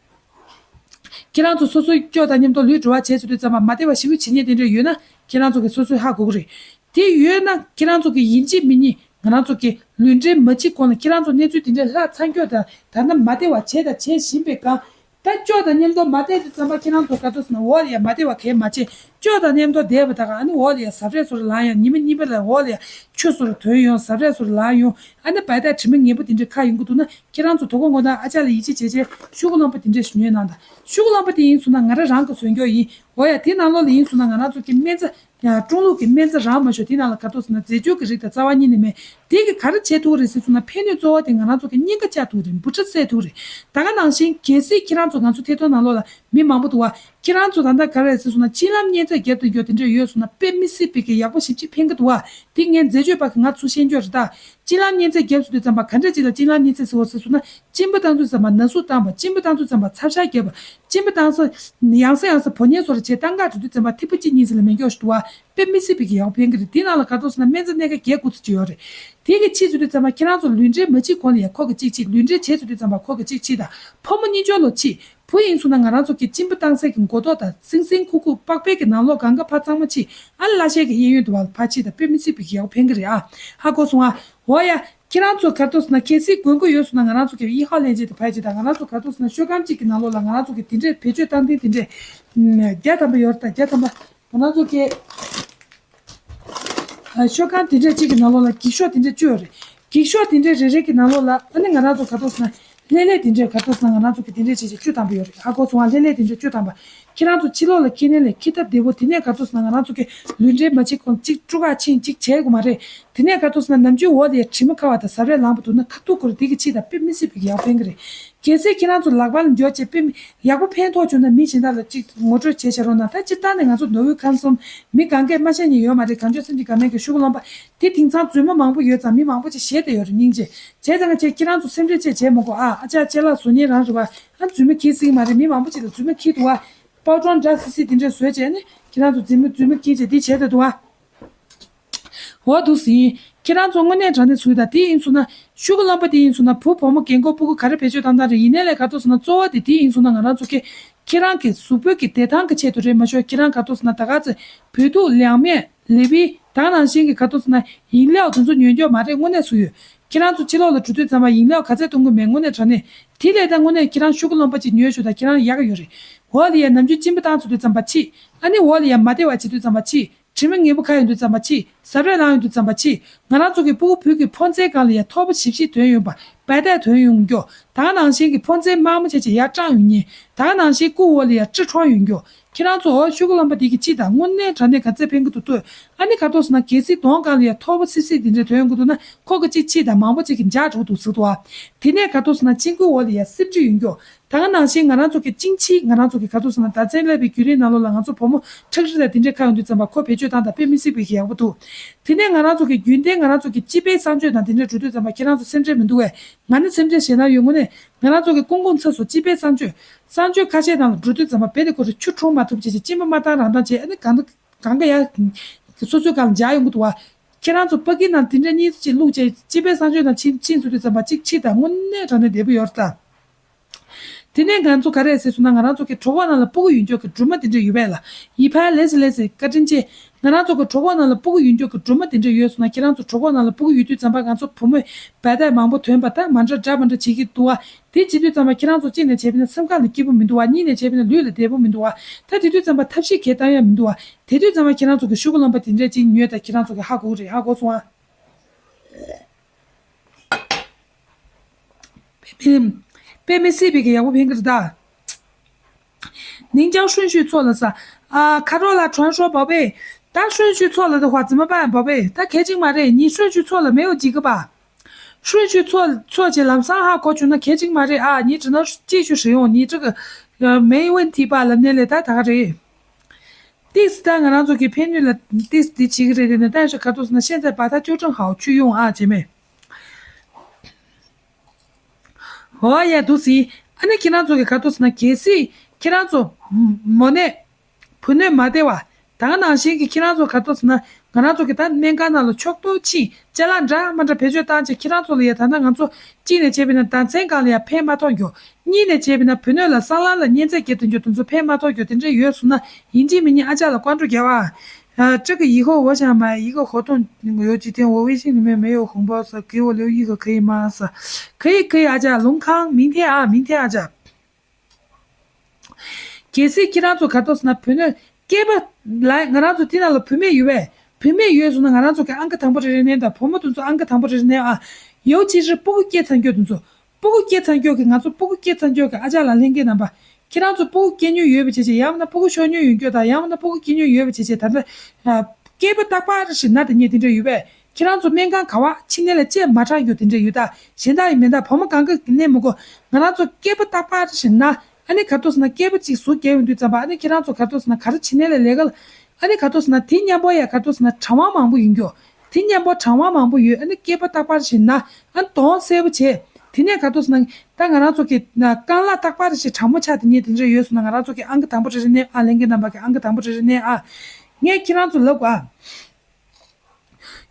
ཁྱེད་རང་ཚོ་སོ་སོའི་སྐྱོ་དང་མཉམ་དུ་ལུས་འགྲོ་བ་བྱས་ཚུལ་དུས་ཙམ་པ་མ་བདེ་བ་ཞེ་པོ་བྱེད་ཉེན་དེ་འདྲ་ཡོད་ན་ཁྱེད་རང་ཚོ་གི་སོ་སོས་ཧ་གོ་གི་རེད། དེ་ཡོད་ན་ཁྱེད་རང་ཚོ་གི་ཡིན་གཅིག་མིན་གཉིས་ང་རང་ཚོ་གི་ལུས་འབྲེལ་མ་བྱེད་གོང་ལ་ཁྱེད་རང་ཚོ་གནས་ཚུལ་དེ་འདྲའི་ལྷག་ཚར་འགྱོ་དང་ད་ལྟ་མ་བདེ་བ་བྱས་དང་བྱེད་བཞིན་པའི་སྒང་། ད་སྐྱོ་དང་མཉམ་དུ་མ་བསྡད་དུས་ཙམ་པ་ཁྱེད་རང་ཚོ་ག་ཚོད་ཟེར་ན་འོག་ལ་ཡ་མ་བདེ་བ་གས་མ་བྱེད། སྐྱོ་དང་མཉམ་དུ་བསྡད་པ་ད་ག་ཨ་ནི་འོག་ལ་ཡ་ཟ་འཕྲད་སོ་རེ་ལངས་ཡོང་། ཉི་མ་གཉིས་པ་ལ་འོག་ལ་ཡ་ཆུ་སོ་རེ་ཐོན་ཡོང་། ཟ་འཕྲད་སོ་རེ་ལངས་ཡོང་། ཨ་ནི་བ་དག་དྲི་མ་ངན་པ་དེ་འདྲ་ཁ་ཡོང་གི་འདུག་ན་ཁྱེད་རང་ཚོ་དོ་དགོང་དགོང་དག་ཨ་ཅག་ལ་ཡིད་ཆེས་བྱས་བྱས་ཤོག་གུ་རློན་པ་དེ་འདྲ་ཞིག་ཉོས་གནང་དང་། ཤོག་གུ་རློན་པ་དེ་ཡིན་སོང་ན་ང་རང་རང་གི་བཟོས་འགྱོ་ཡིན། འོ་ཡ་དེ་ནང་ལོགས་ལ་ཡིན་སོང་ན་ང་རང་ཚོ་གི་སྨན་རྩྭ། ཡང་ཀྲུང་ལུགས་ཀྱི་སྨན་རྩྭ་རང་མ་ཞོ་དེ་ནང་ལ་ག་ཐུག་ཟེར་ན་རྫས་སྦྱོར་གྱི་རིགས་དང་རྩ་བ་ཉིད་ནས་མེད། དེ་གིས་ག་རེ་བྱེད་ཐུབ་རེད་ཟེར་སོང་ན་ཕན་ནུས་གཙོ་བོ་དེ་ང་རང་ཚོ་གི་སྙིང་ག་བཅག་ཐུབ་རེད། འབུ་ཕྲ་བསད་ཐུབ་རེད། ད་ག་ནང་བཞིན་གལ་སྲིད་ཁྱེད་རང་ཚོ་ང་ཚོ་ཐད་གཏོང་ནང་ལོགས་ལ་མི་མང་པོ་འདུག་བ། ཁྱེད་རང་ཚོ་ད་ལྟ་ག་རེ་ཟེར་སོང་ན་གཅིན་ལམ་གཉན་ཚད་རྒྱབ་ཏུ་འགྱོ་དེ་འདྲ་ཡོད་སོང་ན་དཔེ་མི་སྲིད་པའི་གི་ཡག་པོ་ཞེ་པོ་ཅིག་ཕན་གི་འདུག་བ། དེ་ངས་རྫས་སྦྱོར་པ་གི་ང་ཚོ་ཤེས་འཇོག་རེད་ད། གཅིན་ལམ་གཉན་ཚད་རྒྱབ་སོང་དུས་ཙམ་པ་ག་འདྲ་ཅིག་ལ་གཅིན་ལམ་གཉན་ཚད་ཟེར་བ་ཟེར་སོང་ན། གཅིན་པ་བཏང་དུས་ཙམ་པ་ན་ཟུག་བཏང་བ། གཅིན་པ་བཏང་དུས་ཙམ་པ་ཚབ་ཤ་རྒྱབ་པ། གཅིན་པ་བཏང་ས་ཡང་ས་ཡང་ས་བོ་ཉལ་སོགས་ལ་བྱས་བཏང་ག་འགྲོ་དུས་ཙམ་པ་ཐིགས་པ་གཅིག་གཉིས་ཟེར་ལ་མེད་མགྱོགས་ཤིག་འདུག་བ། དཔེ་མི་སྲིད་པའི་གི་ཡག་ཕན་གི་རེད། དེ་ནང་ལ་ག་ཐུག་ཟེར་ན་སྨན་རྩྭ་སྣ་ཁ་བརྒྱད་དགུ་ཙམ་ཅིག་ཡོད་རེད། དེ་གི་ཕྱིས་ཚུད་དུས་ཙམ་པ་ཁྱེད་རང་ཚོ་ལུས་འབྲེལ་མ་བྱེད་གོང་ལ་ཡ་ཁོ་གི་གཅིག་ཕྱིས། ལུས་འབྲེལ་བྱས་ཚུད་དུས་ཙམ་པ་ཁོ་གི་གཅིག་ཕྱིས་དང་ཕོ་མོ་གཉིས་སྦྱོར་ལོ་ཕྱིས། བུ་ཡིན་སོང་ན་ང་རང་ཚོ་གི་གཅིན་པ་བཏང་སའི་གི་མགོ་ཐོག་དང་སིང་སིང་ཁུག་ཁུག་པགས་པའི་གི་ནང་ལོགས་སྒང་ག་ཕར་གཙང་མ་ཕྱིས། ཨ་ལ་ཤས་ཀྱི་གཡས་གཡོན་དུ་བ་ལ་ཕར་ཕྱིས་དང་དཔེ་མི་སྲིད་པའི་གི་ཡག་ཕན་གི་རེད་ཨ། ཧ་གོ་སོང་ཨ། འོ་ཡ། ཁྱེད་རང་ཚོ་ག་ཐུག་ཟེར་ན་གལ་སྲིད་དགོས་མཁོ་ཡོད་སོང་ན་ང་རང་ཚོ་གི་ཡི་ཧའོ་ལན་ཅན་དུ་ཕར་ཕྱིས་དང་། ང་རང་ཚོ་ག་ཐུག་ཟེར་ན་ཤོག་སྒམ་གཅིག་གི་ནང་ལོགས་ལ་ང་རང་ཚོ་གི་དེ་འདྲས་བེད་སྤྱོད་བཏང་སྟངས་དེ་འདྲས་བརྒྱ་ཐམ་པ་ཡོད་རེད་ད། བརྒྱ་ཐམ་པ། ང་རང་ཚོ་གི་ཤོག་སྒམ་དེ་འདྲས་གཅིག་གི་ནང་ལོགས་ལ་འགྱིག་ཤོག་དེ་འདྲས་བཅུ་ཡོད་རེད། འགྱིག་ཤོག་དེ་འདྲས་རེ་རེ་གི་ནང་ལོགས་ལ་ཨ་ནི་ང་རང་ཚོ་ག་ཐུག་ཟེར་ན་ལྷེ་ལྷེ་དེ་འདྲས་ག་ཐུག་ཟེར་ན་ང་རང་ཚོ་གི་དེ་འདྲས་བྱས་བྱས་བཅུ་ཐམ་པ་ཡོད་རེད། ཧ་གོ་སོང་ཨ། ལྷེ་ལྷེ་དེ་འདྲས་བཅུ་ཐམ་པ། ཁྱེད་རང་ཚོ་ཕྱི་ལོགས་ལ་འཁྱེར་ནས་ལས་འཁྱེར་སྟབས་བདེ་པོ། དེ་ནས་ག་ཐུག་ཟེར་ན་ང་རང་ཚོ་གི་ལུས་འབྲེལ་མ་བྱེད་གོང་གཅིག་སྤྲོ་ག་ཕྱིན་གཅིག་བྱས་དགོས་མ་རེད། དེ་ནས་ག་ཐུག་ཟེར་ན་ནམ་རྒྱུན་འོག་ལ་ཡ་དྲི་མ་ཁ་བ་དང་ཟ་འཕྲད་ལངས་པ་འདུག་ན་ཁ་ཐུག་ཁོ་ར་དེ་གི་ཕྱིས་དང་དཔེ་མི་སྲིད་པའི་ཡག་ཕན་གི་རེད། གལ་སྲིད་ཁྱེད་རང་ཚོ་ལག་པ་ལ་འཇོག་བྱས་དཔེ་མི་ཡག་པོ་ཕན་ཐོགས་བྱུང་ན་མི་གཞན་དག་ལ་གཅིག་ངོ་སྤྲོད་བྱས་བྱ་རོགས་གནང་། ད་སྤྱིར་བཏང་ནས་ང་ཚོ་མདོ་དབུས་ཁམས་གསུམ་མི་གང་གས་མ་ཤེས་མཁན་ཡོད་མ་རེད། གང་བྱུང་སེམས་ཀྱི་དགའ་མེད་ཀྱི་ཤོག་གུ་རློན་པ་དེ་དེང་སང་རྫུན་མ་མང་པོ་ཡོད་ཙང་མི་མང་པོ་ཅིག་ཞེད་བསྡད་ཡོད་རེད། སྙིང་རྗེ། བྱས་ཙང་ཁྱེད་ཁྱེད་རང་ཚོ་སེམས་ཁྲལ་ཅིག་བྱས་མ་དགོས་ཨ། ཨ་ཅག་ཅ་ལག་བཟོ་མཁན་རང་རེད་བ། ཨ་རྫུན་མ་འཁྱེར་སྲིད་ཀྱི་མ་རེད། མི་མང་པོ་ཅིག་ལ་རྫུན་མ་འཁྱེར་འདུག་ཨ། པའོ་ཀྲོང་འདྲ་སི་སི་དེ་འདྲས་བཟོས་བྱས་ནས་ཁྱེད་རང་ཚོ་རྫུན་མ་རྫུན་མ་འཁྱེར་བྱས་འདི་བྱས་བསྡད་འདུག་ཨ། འོ་འདུག་སེ་ཡིན། ཁྱེད་རང་ཚོ་དངོས་གནས་དྲང་གནས་ཟེར་ད། དེ་ཡིན་སོང་ན་ཤོག་གུ་རློན་པ་དེ་ཡིན་སོང་ན་བུ་བུ་མོ་རྒན་འཁོགས་སྤུ་གུ་ག་རེ་བེད་སྤྱོད་བཏང་སྟངས་རེད། ཡིན་ནའི་ལས་ག་ཐུག་ཟེར་ན་གཙོ་བོ་དེ་དེ་ཡིན་སོང་ན་ང་རང་ཚོ་གི་ཁྱེད་རང་གི་གཟུགས་པོ་གི་བདེ་ཐང་གི་ཆེད་དུ་རེད་མ་ཤོག་ཁྱེད་རང་ག་ཐུག་ཟེར་ན་ད་ག་ཚོད་བོད་ཐུག་ལེགས་སྨན་ལེ་བི་ད་ག་ནང་བཞིན་གི་ག་ཐུག་ཟེར་ན་ཡིན་ལེའོ་དེ་ཚོ་ཉོས་འགྱོ་མ་རེད། དངོས་གནས་ཟེར་ཡོད། ཁྱེད་རང་ཚོ་ཕྱི་ལོགས་ལ་འགྲོ་དུས་ཙམ་པ་ཡིན་ལེའོ་ག་ཚད་གཏོང་གི་མེད། དངོས་གནས་དྲང་གནས་དེ་ལས་ད་དངོས་གནས་ཁྱེད་རང་ཤོག་གུ་རློན་པ་ཅིག་ཉོས་ཤོག་ད་ཁྱེད་རང་ཡག་གི་ཡོད་རེད། འོག་ལ་ཡ་ནམ་རྒྱུན་གཅིན་པ་བཏང་ཚུགས་དུས་ཙམ་པ་ཕྱིས། ཨ་ནི་འོག་ལ་ཡ་མ་བདེ་བ་བྱེད་དུས་ཙམ་པ་ཕྱིས། དྲི་མ་ངན་པ་ཁ་ཡོང་དུས་ཙམ་པ་ཕྱིས། ཟ་འཕྲད་ལངས་ཡོང་དུས་ཙམ་པ་ཕྱིས། ང་རང་ཚོ་གི་སྤུ་གུ་བུ་གི་ཕོ་མཚན་སྒང་ལ་ཡ་ཐོར་པ་ཞིབ་ཞིབ་ཐོན་ཡོང་པ། བད་ཐལ་ཐོན་ཡོང་རྒྱུ། ད་ག་ནང་བཞིན་གི་ཕོ་མཚན་དམར་མོ་བྱས་བྱས་ཡར་སྐྲངས་ཡོང་མཁན། ད་ག་ནང་བཞིན་སྐུ་འོག་ལ་ཡ་དཀྲིས་འཁྲུངས་ཡོང་རྒྱུ། ཁྱེད་རང་ཚོ་འོ་ཤོག་གུ་རློན་པ་འདི་གི་ཕྱིས་དང་། དངོས་གནས་དྲང་གནས་ག་ཚད་ཕན་གི་འདུག་ལྟོས། ཨ་ནི་ག་ཐུག་ཟེར་ན་གལ་སྲིད་གདོང་སྒང་ལ་ཡ་ཐོར་པ་སིབ་སིབ་དེ་འདྲ་ཐོན་གི་འདུག་ན་ཁོ་གི་གཅིག་ཕྱིས་དང་མང་པོ་ཅིག་གི་འཇགས་འགྲོ་གི་འདུག་ཟེར་འདུག་ཨ། དེ་ནས་ག་ཐུག་ཟེར་ན་གཅིན་སྐུ་འོག་ལ་ཡ་སིབ་དཀྲིས་ཡོང་རྒྱུ། ད་ག་ནང་བཞིན་ང་རང་ཚོ་གི་གཅིན་ཕྱིས་ང་རང་ཚོ་གི་ག་ཐུག་ཟེར་ན་ཟླ་མཚན་སླེབས་པའི་བརྒྱུད་རིམ་ནང་ལོགས་ལ་ང་ཚོ་བུ་མོ་ཁྲག་རིལ་དང་དེ་འདྲས་ཁ་ཡོང་དུས་ཙམ་པ་ཁོ་བེད་སྤྱོད་བཏང་དང་དཔེ་མི་སྲིད་པའི་གི་ཡག་པོ་འདུག་དེ་ནས་ང་རང་ཚོ་གི་རྒྱུན་ལྡན་ང་རང་ཚོ་གི་སྤྱི་པའི་གསང་སྤྱོད་དང་དེ་འདྲས་འགྲོ་དུས་ཙམ་པ་ཁྱེད་རང་ཚོ་སེམས་ཁྲལ་མི་འདུག་བས། ང་ནི་སེམས་ཁྲལ་ཞེ་དྲག་ཡོད། དངོས་གནས་ང་རང་ཚོ་གི་ཀུང་ཀུང་ཚ་སོ་སྤྱི་པའི་གསང་སྤྱོད། གསང་སྤྱོད་ཁ་ཤས་ནང་ལ་འགྲོ་དུས་ཙམ་པ་རྦད་དེ་ཁོ་རང་ཆུ་འཁྲུངས་མ་ཐུབ་བྱས་བྱས་གཅིན་པ་མ་བཏང་རང་བཏང་བྱས། ཨ་ནི་གང་ག་གང་ག་ཡ་སོ་སོའི་སྒང་ལ་འཇགས་ཡོང་གི་འདུག་བ། ཁྱེད་རང་ཚོ་ཕ་གི་ནང་དེ་འདྲ་གཉིས་ཅིག་བླུགས་བྱས་སྤྱི་པའི་གསང་སྤྱོད་ནང་ཕྱིན་ཕྱིན་ཚུལ་དུས་ཙམ་པ་གཅིག་ཕྱིས་དང་། དངོས་གནས་དྲང་གནས་བདེ་པོ་ཡོད་རེད་ད། དེ་ནས་ང་ཚོ་ག་རེ་ཟེར་སོང་ན་ང་རང་ཚོ་གི་གྲོད་ཁོག་ནང་ལ་སྤུ་གུ་ཡོད་མཁན་གྱི་སྦྲུམ་མ་དེ་འདྲ་ཡོད་པས་ལ། ཡི་ཕ་ལེ་སི་ལེ་སི་བཀའ་དྲིན་ཆེ། ང་རང་ཚོ་གི་གྲོད་ཁོག་ནང་ལ་སྤུ་གུ་ཡོད་མཁན་གྱི་སྦྲུམ་མ་དེ་འདྲ་ཡོད་སོང་ན་ཁྱེད་རང་ཚོ་གྲོད་ཁོག་ནང་ལ་སྤུ་གུ་ཡོད་དུས་ཙམ་པ་ང་ཚོ་བུ་མོས་བད་ཐལ་མང་པོ་ཐོན་པ་དང་མ་འདྲ་འདྲ་མ་འདྲ་བྱེད་ཀྱི་འདུག་བ། དེ་བྱེད་དུས་ཙམ་པ་ཁྱེད་རང་ཚོ་གཅིག་ནས་བྱས་པ་ན་སེམས་ཁ་ལ་སྐྱིད་པོ་མི་འདུག་བ། གཉིས་ནས་བྱས་པ་ན་ལུས་ལ་བདེ་པོ་མི་འདུག་བ། ད་དེ་དུས་ཙམ་པ་ཐབས་ཤེས་གང་ཡང་བཏང་ཡ་མི་འདུག་བ། དེ་དུས་ཙམ་པ་ཁྱེད་རང་ཚོ་གི་ཤོག་གུ་རློན་པ་དེ་འདྲ་ཅིག་ཉོས་དང་ཁྱེད་རང་ཚོ་གི་ཧ་གོ་རེད། ཧ་གོ་སོང་ཨ། དཔེ་མི་དཔེ་མི་སྲིད་པའི་གི་ཡག་པོ་ཕན་གི་རེད་ད། 您将顺序错了是吧？啊，卡罗拉传说宝贝，但顺序错了的话怎么办，宝贝？他开心吗？这你顺序错了没有几个吧？顺序错错起来，三号过去那开心吗？这啊，你只能继续使用，你这个呃没问题吧？那那那他他这。 ཏིས་ད་ང་རང་ཚོ་གི་ཕན་ནུས་ལ་ཏིས་འདི་བྱེད་ཀྱི་རེད་དེ་ནས། 但是卡杜斯呢，现在把它纠正好去用啊，姐妹。 འོ་ཡ་འདུག་སེ། ཨ་ནི་ཁྱེད་རང་ཚོ་གི་ག་ཐུག་ཟེར་ན་གལ་སྲིད་ཁྱེད་རང་ཚོ་མོ་ནད་བུ་སྣོད་མ་བདེ་བ་ད་ག་ནང་བཞིན་གྱི་ཁྱེད་རང་ཚོ་ག་ཐུག་ཟེར་ན་ང་རང་ཚོ་གི་ད་སྨན་ཁང་ནང་ལ་ཕྱོགས་གཏོགས་ཕྱིན་ཅ་ལག་འདྲ་མ་འདྲ་བེད་སྤྱོད་བཏང་བྱས་ཁྱེད་རང་ཚོ་ལ་ཡ་ད་ལྟ་ང་ཚོ་གཅིག་ནས་བྱས་པ་ན་ཟླ་མཚན་སྒང་ལ་ཡ་ཕན་མ་ཐོགས་རྒྱུ། གཉིས་ནས་བྱས་པ་ན་བུ་སྣོད་ལ་སྲང་ལམ་ལ་གཉན་ཚད་རྒྱབ་ཏུ་འགྱོ་དེ་ཚོ་ཕན་མ་ཐོགས་རྒྱུ་དེ་འདྲ་ཡོད་སོང་ན་ཡིན་གཅིག་མིན་གཉིས་ཨ་ཅག་ལ་ཀོང་སྤྲོ་རྒྱབ་ཨ། 啊，这个以后我想买一个活动，那个有几天我微信里面没有红包是给我留一个可以吗？是，可以可以，阿姐，龙康，明天啊，明天阿姐。གལ་སྲིད་ཁྱེད་རང་ཚོ་ག་ཐོག་སོང་ན་བུ་ནོར་སྐྱེས་པ་ལ་ང་རང་ཚོ་དེ་ནང་ལ་བུད་མེད་ཡོད་པས། བུད་མེད་ཡོད་སོང་ན་ང་རང་ཚོ་གི་ཨང་ཀི་དང་པོ་རེ་རེ་མནན་དང་། བུ་མོ་དེ་ཚོ་ཨང་ཀི་དང་པོ་རེ་རེ་མནན་ཨ། ཡོ་ཅི་རི་སྤུ་གུ་སྐྱེས་ཚར་མཁན་དེ་ཚོ། སྤུ་གུ་སྐྱེས་ཚར་མཁན་གི་ང་ཚོ་སྤུ་གུ་སྐྱེས་ཚར་མཁན་གི་ཨ་ཅག་ལགས་ལྷན་རྒྱས་རྣམ་པ། ཁྱེད་རང་ཚོ་སྤུ་གུ་སྐྱེ་མྱོང་ཡོད་པ་བྱས་བྱས། ཡང་ན་སྤུ་གུ་ཤོར་མྱོང་ཡོད་མཁན་དང་། ཡང་ན་སྤུ་གུ་སྐྱེ་མྱོང་ཡོད་པ་བྱས་བྱས། ད་ལྟ་སྐྱེས་པ་རྟག་པར་ཞིག་ན་དེ་ཉིད་དེ་འདྲ་ཡོད་པས། ཁྱེད་རང་ཚོ་སྨན་ཁང་ག་བ་ཕྱི་ནས་ལ་བཅད་མ་དྲག་རྒྱུ་དེ་འདྲ་ཡོད་ད། གཞན་དག་ཡིན་མིན་ད་བུ་མོ་གང་ག་གནས་མི་དགོས། ང་རང་ཚོ་སྐྱེས་པ་རྟག་པར་ཞིག་ན། ཨ་ནི་ག་ཐོག་སོང་ན་སྐྱེས་པ་གཅིག་ཟུག་རྒྱབ་ཡོང་དུས་ཙམ་པ། ཨ་ནི་ཁྱེད་རང་ཚོ་ག་ཐོག་སོང་ན་ག་རེ་བྱེད་ནས་ལ་ལས་ཀ་ལ། ཨ་ནི་ག་ཐོག་སོང་ན་དེ་མཉམ་པོ་ཡ་ག་ཐོག་སོང་ན་གྲང་བ་མང་པོ་ཡིན་རྒྱུ། དེ་མཉམ་པོ་གྲང་བ་མང་པོ་ཡོད། ཨ་ནི་སྐྱེས་པ་རྟག་པར་ཞིག་ན། ཨ་ནི་གདོང་སེར་པོ་བྱས། དེ་ནས་ག་ཐོག་སོང་ན་ད་ང་རང་ཚོ་གི་ན་རྐང་ལག་རྟག་པར་ཞིག་གྲང་མོ་ཆགས་དེ་ཉིད་དེ་འདྲ་ཡོད་སོང་ན། ང་རང་ཚོ་གི་ཨང་ཀི་དང་པོ་རེ་རེ་མནན་ཨ། ལྷན་རྒྱས་རྣམ་པ་གི་ཨང་ཀི་དང་པོ་རེ་རེ་མནན་ཨ། ངས་ཁྱེད་རང་ཚོ་ལབ་གོ་ཨ།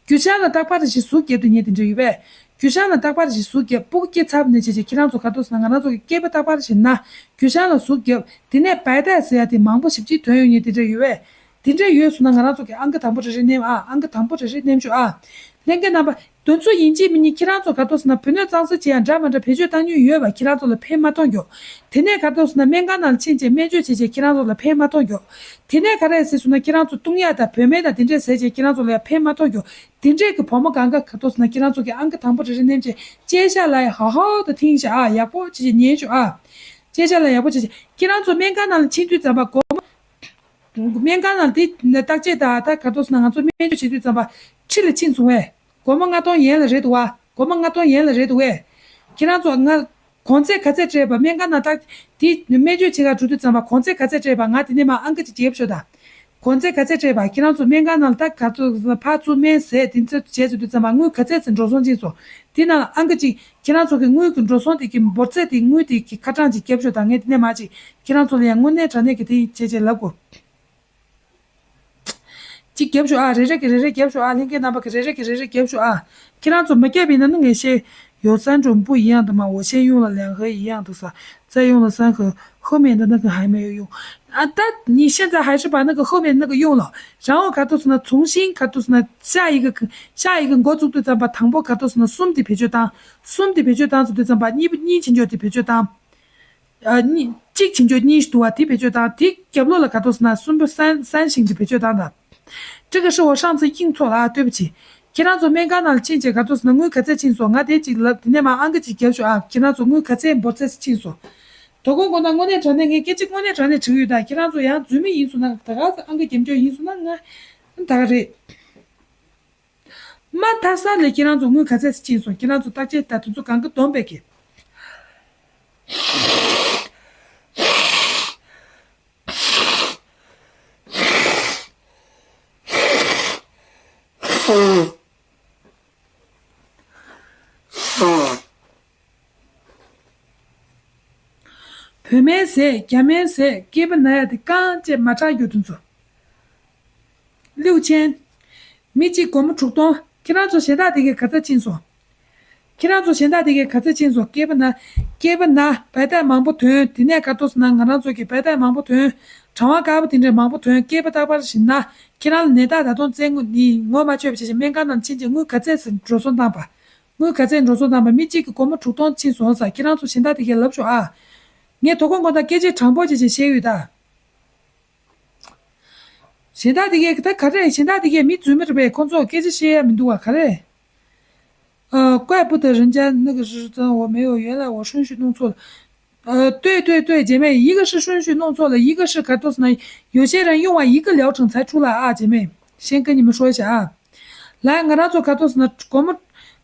རྒྱུ་ཆ་ལ་རྟག་པར་ཞིག་ཟུག་རྒྱབ་དེ་ཉིད་དེ་འདྲ་ཡོད་པས། རྒྱུ་ཆ་ལ་རྟག་པར་ཞིག་ཟུག་རྒྱབ། སྤུ་གུ་སྐྱེས་ཚར་ནས་བྱས་བྱས་ཁྱེད་རང་ཚོ་ག་ཐོག་སོང་ན་ང་རང་ཚོ་གི་སྐྱེས་པ་རྟག་པར་ཞིག་ན། རྒྱུ་ཆ་ལ་ཟུག་རྒྱབ། དེ་ནས་བའི་ཏའི་ཟེར་ཡ་དེ་མང་པོ་ཞེ་པོ་ཅིག་ཐོན་ཡོང་མཁན་དེ་འདྲ་ཡོད་པས། དེ་འདྲ་ཡོད་སོང་ན་ང་རང་ཚོ་གི་ཨང་ཀི་དང་པོ་རེ་རེ་མནན་ཨ། ཨང་ཀི་དང་པོ་རེ་རེ་མནན་ཤོག་ཨ། ལྷན་རྒྱས་རྣམ་པ། དེ་ཚོ་ཡིན་གཅིག་མིན་གཉིས་ཁྱེད་རང་ཚོ་ག་ཐོག་སོང་ན་བུ་སྣོད་གཙང་སེལ་བྱེད་ཡ་འདྲ་མི་འདྲ་བེད་སྤྱོད་བཏང་མྱོང་ཡོད་པ། ཁྱེད་རང་ཚོ་ལ་ཕན་མ་ཐོགས་རྒྱུ། དེ་ནས་ག་ཐོག་སོང་ན་སྨན་ཁང་ནང་ལ་ཕྱིན་བྱས་སྨན་བཅོས་བྱས་བྱས་ཁྱེད་རང་ཚོ་ལ་ཕན་མ་ཐོགས་རྒྱུ། དེ་ནས་ག་རེ་ཟེར་སོང་ན་ཁྱེད་རང་ཚོ་བཏུང་ཡ་དང་བུད་མེད་དང་དེ་འདྲས་ཟས་བྱས་ཁྱེད་རང་ཚོ་ལ་ཡ་ཕན་མ་ཐོགས་རྒྱུ། དེ་འདྲས་ཀྱི་བུ་མོ་གང་ག་ག་ཐོག་སོང་ན་ཁྱེད་རང་ཚོ་གི་ཨང་ཀི་དང་པོ་རེ་རེ་མནན་བྱས་གཅེས་ཤག་ལ་ཡ་ཧ་ཧ་ད་ཐིང་ཤག་ཨ། ཡག་པོ་བྱས་བྱས་ཉན་ཤོག་ཨ། གཅེས་ཤག་ལ་ཡག་པོ་བྱས་བྱས་ཁྱེད་རང་ཚོ་སྨན་ཁང་ནང་ལ་ཕྱིན་དུས་ཙམ་པ་སྒོར་མོ། སྨན་ཁང་ནང་དེ་བརྟག་དཔྱད་དང་ད་ག་ཐོག་སོང་ན་ང་ཚོ་སྨན་བཅོས་བྱེད་དུས་ཙམ་པ་ཁྲི་ལ་ཕྱིན་སོང་བས། སྒོར་མོ་ལྔ་སྟོང་ཡན་ལ་རེད་འདུག་བ། སྒོར་མོ་ལྔ་སྟོང་ཡན་ལ་རེད་འདུག་བས། ཁྱེད་རང་ཚོ་ང་གོང་ཚད་ག་ཚད་སྤྲད་པ། སྨན་ཁང་ནང་ད་དེ་སྨན་བཅོས་བྱེད་ག་འགྲོ་དུས་ཙམ་པ་གོང་ཚད་ག་ཚད་སྤྲད་པ་ང་དེ་ནས་མར་ཨང་ཀི་ཅིག་རྒྱབ་ཤོག་ད། གོང་ཚད་ག་ཚད་སྤྲད་པ། ཁྱེད་རང་ཚོ་སྨན་ཁང་ནང་ད་ག་ཚོད་ཕར་ཚུར་སྨན་ཟས་དེ་ཚོ་བྱས་ཚུལ་དུས་ཙམ་པ་དངུལ་ག་ཚད་ཙམ་འགྲོ་སོང་ཕྱིན་སོང་། དེ་ནང་ཨང་ཀི་ཅིག་ཁྱེད་རང་ཚོ་གི་དངུལ་གྱི་འགྲོ་སོང་དེ་གི་འབོར་ཚད་དེ་དངུལ་དེ་གི་ཁ་གྲངས་ཅིག་རྒྱབ་ཤོག་ད། ངས་དེ་ནས་མར་ཅིག་ཁྱེད་རང་ཚོ་ལ་ཡང་དངོས་གནས་དྲང་གནས་ཀྱི་དེ་བྱས་བྱས་ལབ་དགོས། གཅིག་རྒྱབ་ཤོག་ཨ། རེ་རེ་གི་རེ་རེ་རྒྱབ་ཤོག་ཨ། ལྷན་རྒྱས་རྣམ་པ་གི་རེ་རེ་གི་རེ་རེ་རྒྱབ་ཤོག་ཨ། ཁྱེད་རང་ཚོ་མ་རྒྱབ་ཡིན་ན་ནི་ངས་བཤད་ཡོད། 三种不一样的嘛，我先用了两盒一样的噻，再用了三盒，后面的那个还没有用。啊，但你现在还是把那个后面那个用了，然后 ག་ཐོག་སོང་ན་重新 ག་ཐོག་སོང་ན་下一个 下一个འགོ་བཙུགས་དུས་ཙམ་པ་དང་པོ་ག་ཐོག་སོང་ན་གསུམ་དེ་བེད་སྤྱོད་བཏང་། གསུམ་དེ་བེད་སྤྱོད་བཏང་ཚར་དུས་ཙམ་པ་གཉིས་པ་གཉིས་ཕྱིན་ཆོག་དེ་བེད་སྤྱོད་བཏང་། ཨ། གཉིས་གཅིག་ཕྱིན་ཆོག་གཉིས་འདུག་བ། དེ་བེད་སྤྱོད་བཏང་། དེ་རྒྱབ་ལོགས་ལ་ག་ཐོག་སོང་ན་གསུམ་པ་三三型དེ་བེད་སྤྱོད་བཏང་དང་། 这个是我上次印错了啊，对不起。 ཁྱེད་རང་ཚོ་སྨན་ཁང་ནང་ལ་ཕྱིན་བྱས་ག་ཐོག་སོང་ན་དངུལ་ག་ཚད་ཕྱིན་སོང་། ང་དེ་གཅིག་ལབ། དེ་ནས་མར་ཨང་ཀི་གཅིག་རྒྱབ་ཤོག་ཨ། ཁྱེད་རང་ཚོ་དངུལ་ག་ཚད་འབོར་ཚད་ཕྱིན་སོང་། དོ་དགོང་དགོང་དག་དངོས་གནས་དྲང་གནས་ངས་སྐད་ཆ་དངོས་གནས་དྲང་གནས་དྲི་གི་ཡོད་ད། ཁྱེད་རང་ཚོ་ཡང་རྫུན་མ་ཡིན་སོང་ན། ད་ག་ཚོད་ཨང་ཀི་རྒྱབ་འཇོག་ཡིན་སོང་ན་ང་ད་ག་རེད། མ་མཐའ་ས་ལས་ཁྱེད་རང་ཚོ་དངུལ་ག་ཚད་ཕྱིན་སོང་། ཁྱེད་རང་ཚོ་བརྟག་དཔྱད་ད་དེ་ཚོ་གང་ག་བསྡོམས་པས་ཀྱི། བོད་སྨན་ཟས། རྒྱ་སྨན་ཟས། སྐྱེས་པ་ན་ཡ་དེ་རྐང་བཅད་མ་དྲག་རྒྱུ་དེ་ཚོ། ལིའུ་ཆན། མི་གཅིག་སྒོར་མོ་དྲུག་སྟོང་། ཁྱེད་རང་ཚོ་གཞན་དག་དེ་གས་ག་ཚད་ཕྱིན་སོང་། ཁྱེད་རང་ཚོ་གཞན་དག་དེ་གས་ག་ཚད་ཕྱིན་སོང་། སྐྱེས་པ་ན། སྐྱེས་པ་ན་བའི་ཏའི་མང་པོ་ཐོན། དེ་ནས་ག་ཐོག་སོང་ན་ང་རང་ཚོ་གི་བའི་ཏའི་མང་པོ་ཐོན། གྲང་བ་དཀར་པོ་དེ་འདྲས་མང་པོ་ཐོན། སྐྱེས་པ་རྟག་པར་ཞིག་ན། ཁྱེད་རང་ལ་ནད་རྟགས་ད་དུང་བཙན་ནི་ངོ་མ་ཆོད་པ་བྱས་བྱས་སྨན་ཁང་ནང་ཕྱིན་བྱས་དངུལ་ག་ཚད་ཙམ་འགྲོ་སོང་བཏང་པ། དངུལ་ག་ཚད་འགྲོ་སོང་བཏང་པ། མི་གཅིག་གི་སྒོར་མོ་དྲུག་སྟོང་ཕྱིན་སོང་ཟེར། ཁྱེད་རང་ཚོ་གཞན་དག་དེ་གས་ལབ་ཤོག་ཨ། ངས་དོ་དགོང་དགོང་དག་སྐད་ཆ་དྲང་པོ་བྱས་བྱས་བཤད་ཡོད་ད། གཞན་དག་དེ་གས་ད་ག་རེ། གཞན་དག་དེ་གས་མི་རྫུན་མ་རེད་པས། ཁོང་ཚོ་སྐད་ཆ་བཤད་ཡ་མི་འདུག་བ། ག་རེ། 呃，怪不得人家那个是这样，我没有，原来我顺序弄错了。呃，对对对，姐妹，一个是可多斯呢，有些人用完一个疗程才出来啊，姐妹，先跟你们说一下啊。 ལགས། ང་རང་ཚོ་ག་ཐོག་སོང་ན་སྒོར་མོ།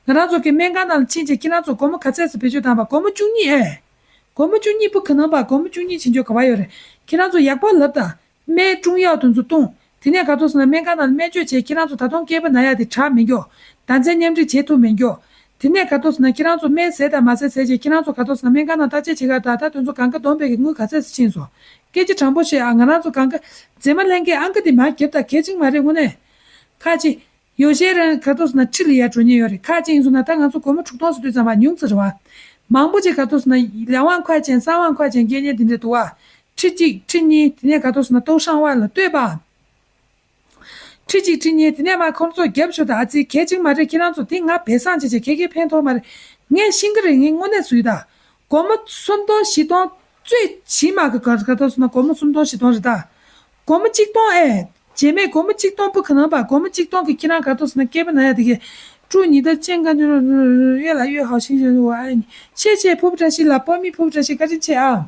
ང་རང་ཚོ་གི་སྨན་ཁང་ནང་ལ་ཕྱིན་བྱས་ཁྱེད་རང་ཚོ་སྒོར་མོ་ག་ཚད་ཙམ་བེད་སྤྱོད་བཏང་པ། སྒོར་མོ་བཅུ་གཉིས་ཨེ། སྒོར་མོ་བཅུ་གཉིས་པོ་ག་ནང་པ། སྒོར་མོ་བཅུ་གཉིས་ཕྱིན་ཆོག་ག་བ་ཡོད་རེད། ཁྱེད་རང་ཚོ་ཡག་པོ་ལབ་དང་། སྨན་བཀྲུང་ཡག་དེ་ཚོ་བཏུང་། དེ་ནས་ག་ཐོག་སོང་ན་སྨན་ཁང་ནང་སྨན་བཅོས་བྱས། ཁྱེད་རང་ཚོ་ད་དུང་སྐྱེས་པ་ན་ཡག་དེ་དྲག་མི་འགྱོ། ཟླ་མཚན་མཉམ་འབྲེལ་བྱེད་ཐུབ་མི་འགྱོ། དེ་ནས་ག་ཐོག་སོང་ན་ཁྱེད་རང་ཚོ་སྨན་ཟས་དང་མ་ཟས་ཟས་བྱས། ཁྱེད་རང་ཚོ་ག་ཐོག་སོང་ན་སྨན་ཁང་ནང་བརྟག་དཔྱད་བྱེད་ག་ད་ད་དེ་ཚོ་གང་ག་བསྡོམས་པས་ཀྱི་དངུལ་ག་ཚད་ཙམ་ཕྱིན་སོང་། སྐད་ཆ་དྲང་པོ་བཤད་ཨ། ང་རང་ཚོ་གང་ག་རྫུན་མ་ལྷན་རྒྱས་ཨང་ཀི་དེ་མར་རྒྱབ་དང་། གལ་ཆེན་མ་རེད་དངོས་གནས། ཁ་ཅིག་ཡོ་ཤེ་རང་ག་ཐོག་སོང་ན་ཁྲི་ལ་ཡར་འགྲོ་མཁན་ཡོད་རེད། ཁ་ཅིག་ཡིན་སོང་ན་ད་ང་ཚོ་སྒོར་མོ་དྲུག་སྟོང་ཟེར་དུས་ཙམ་པ་ཉུང་ཙམ་རེད་བ། མང་པོ་ཅིག་ག་ཐོག་སོང་ན་两万块钱、三万块钱སྐྱེལ་མཁན་དེ་འདྲ་འདུག་བ། ཁྲི་གཅིག་ཁྲི་གཉིས། དེ་ནས་ག་ཐོག་སོང་ན་都上万了，对吧？ ཁྲི་གཅིག་ཁྲི་གཉིས་དེ་ནས་མ་ཁོང་ཚོ་རྒྱབ་ཤོག་ད། ཨ་ཙི་གལ་ཆེན་མ་རེད། ཁྱེད་རང་ཚོ་དེ་ང་བེ་སང་བྱེད་བྱེད་ཁེ་ཁེ་ཕན་ཐོགས་མ་རེད། ངས་ཤིང་གི་རེད། ངས་དངོས་གནས་སུ་ཡོད་ད། སྒོར་མོ་སུམ་སྟོང་བཞི་སྟོང་བཙོས་བྱིན་མ་གི་ག་ག་ཐོག་སོང་ན་སྒོར་མོ་སུམ་སྟོང་བཞི་སྟོང་རེད་ད། སྒོར་མོ་གཅིག་སྟོང་ཨེ། རྗེས་མའི་སྒོར་མོ་གཅིག་སྟོང་པོ་ག་ནང་པ། སྒོར་མོ་གཅིག་སྟོང་གི་ཁྱེད་རང་ག་ཐོག་སོང་ན་སྐད་པ་ན་ཡ་དེ་གི། ཀྲུའུ་ཉི་ད་ཅན་ག་འདི་རུ་གཡོད་ལ་གཡོད་ཧའོ་ཤིང་ཞོན་ཝ་ཨ་ནི་ཤེས་ཤེས་ཕུབ་བཀྲ་ཤིས་ལ་པོ་མི་ཕུབ་བཀྲ་ཤིས་བཀའ་དྲིན་ཆེ་ཨ།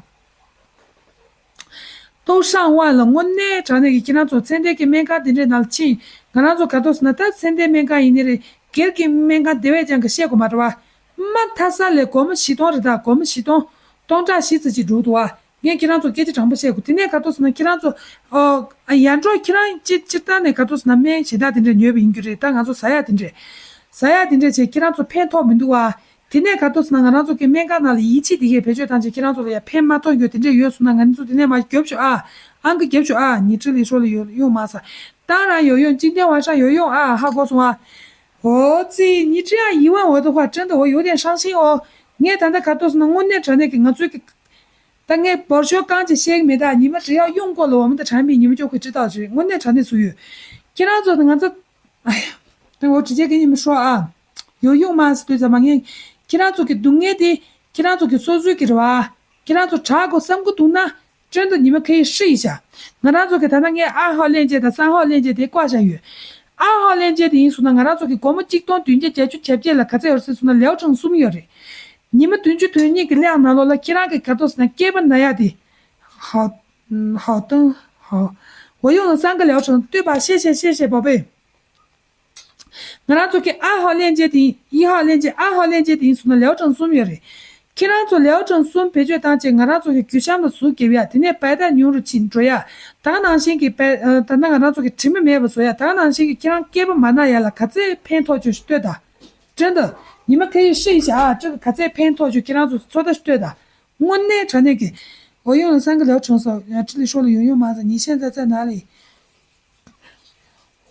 ཏོག་ཧྲང་ཝ་ལ་དངོས་གནས་དྲང་གནས་ཀྱི་ཁྱེད་རང་ཚོ་ཚན་ལྡན་གྱི་སྨན་ཁང་དེ་འདྲའི་ནང་ལ་ཕྱིན། ང་རང་ཚོ་ག་ཐོག་སོང་ན་ད་ཚན་ལྡན་སྨན་ཁང་ཡིན་ནི་རེད། སྒེར་གྱི་སྨན་ཁང་དེ་བས་ཀྱང་གི་བཤད་དགོས་མ་རེད་བ། མ་མཐའ་ས་ལས་སྒོར་མོ་བཞི་སྟོང་རེད་ད། སྒོར་མོ་བཞི་སྟོང་། སྟོང་ཕྲག་བཞི་ཙམ་ཅིག་འགྲོ་འདུག་བ། ངས་ཁྱེད་རང་ཚོ་སྐད་ཆ་དྲང་པོ་བཤད་དགོས། དེ་ནས་ག་ཐོག་སོང་ན་ཁྱེད་རང་ཚོ། ཨོ། ཡར་འགྲོ་ཁྱེད་རང་སྤྱི་སྤྱིར་བཏང་ནས་ག་ཐོག་སོང་ན་སྨན་ཞེ་དྲག་དེ་འདྲ་ཉོས་པ་ཡིན་རྒྱུ་རེད། ད་ང་ཚོ་ཟ་ཡག་དེ་འདྲས། ཟ་ཡག་དེ་འདྲས་བྱས་ཁྱེད་རང་ཚོ་ཕན་ཐོགས་མི་འདུག་བ། དེ་ནས་ག་ཐོག་སོང་ན་ང་རང་ཚོ་གི་སྨན་ཁང་ནང་ལ་ཡིད་ཆེས་དེ་གས་བེད་སྤྱོད་བཏང་བྱས་ཁྱེད་རང་ཚོ་ལ་ཡང་ཕན་མ་ཐོགས་རྒྱུ་དེ་འདྲས་ཡོད་སོང་ན་ང་ཚོ་དེ་ནས་མར་རྒྱོབ་ཤོག་ཨ། ཨང་ཀི་རྒྱོབ་ཤོག་ཨ། ཉི་ཁྲི་ལི་ཧྲོ་ལ་ཡོད་ཡོང་མ་ས། ད་རང་ཡོད་ཡོང་གཅིག་ལྡན་ཝང་ཧྲང་ཡོད་ཡོང་ཨ། ཧ་གོ་སོང་ཨ། 哦，这你这样一问我的话，真的我有点伤心哦。 ངས་ད་ལྟ་ག་ཐོག་སོང་ན་དངོས་གནས་དྲང་གནས་ཀྱི་ང་ཚོའི་གི། ད་ངས་འབོར་ཤོག་གང་ཅི་བཤད་གི་མེད། ད་ཉི་མ་只要用过了我们的产品，你们就会知道是དངོས་གནས་དྲང་གནས་སུ་ཡོད། ཁྱེད་རང་ཚོ་ང་ཚོ། 哎呀， 等我直接给你们说啊。 ཡོད་ཡོང་མ་ཟེར་དུས་ཙམ་པ་ངས་ཁྱེད་རང་ཚོ་གི་སྡུག་བསྔལ་དེ་ཁྱེད་རང་ཚོ་གི་སོ་སོའི་གི་རེད་བ། ཁྱེད་རང་ཚོ་དྲག་དགོས་བསམ་གི་འདུག་ན། 真的，你们可以试一下。 ང་རང་ཚོ་གི་ད་ལྟ་ངས་ཨ་ཧོ་链接དང་三号链接དེ་བཀོད་བཞག་ཡོད། ཨ་ཧོ་链接དེ་ཡིན་སོང་ན་ང་རང་ཚོ་གི་སྒོར་མོ་གཅིག་སྟོང་བདུན་བརྒྱ་བརྒྱད་ཅུ་གྱ་བརྒྱད་ལ་ག་ཚད་ཡོད་ཟེར་སོང་ན་ལེའུ་གྲངས་གསུམ་ཡོད་རེད། ཉི་མ་བདུན་ཅུ་དོན་གཉིས་ཀྱི་གླེང་ནང་ལོགས་ལ་ཁྱེད་རང་གི་ག་ཐོག་སོང་ན་སྐྱེས་པ་ན་ཡག་དེ། ཧའོ། ཧའོ་ཏང་ཧའོ། 我用了三个疗程，对吧？谢谢谢谢宝贝。 ང་རང་ཚོ་གི་ཨ་ཧོ་ལེན་ཅེ་དེ་ཡིན། ཡི་ཧོ་ལེན་ཅེ། ཨ་ཧོ་ལེན་ཅེ་དེ་ཡིན་སོང་ན་ལེའུ་གྲངས་གསུམ་ཡོད་རེད། ཁྱེད་རང་ཚོ་ལེའུ་གྲངས་གསུམ་བེད་སྤྱོད་བཏང་བྱས་ང་རང་ཚོ་གི་རྒྱུ་གཤམ་ལ་ཟུག་རྒྱབ་ཡ། དེ་ནས་བེ་ཏ་ཉུང་རུ་ཕྱིན་འགྲོ་ཡ། ད་ག་ནང་བཞིན་གྱི་བེ་ད་ལྟ་ང་རང་ཚོ་གི་དྲི་མ་མེད་པ་བཟོ་ཡ། ད་ག་ནང་བཞིན་གྱི་ཁྱེད་རང་སྐྱེས་པ་མ་ན་ཡ་ལ་ག་ཚད་ཕན་ཐོགས་བྱུང་ཞིག་ལྟོས་དང་། 真的，你们可以试一下啊，这个 ག་ཚད་ཕན་ཐོགས་བྱུང་ཁྱེད་རང་ཚོ་ཚོད་ལྟ་ཞིག་ལྟོས་དང་། དངོས་གནས་དྲང་གནས་ཀྱི། 我用了三个疗程后，智力说了有用吗？你现在在哪里？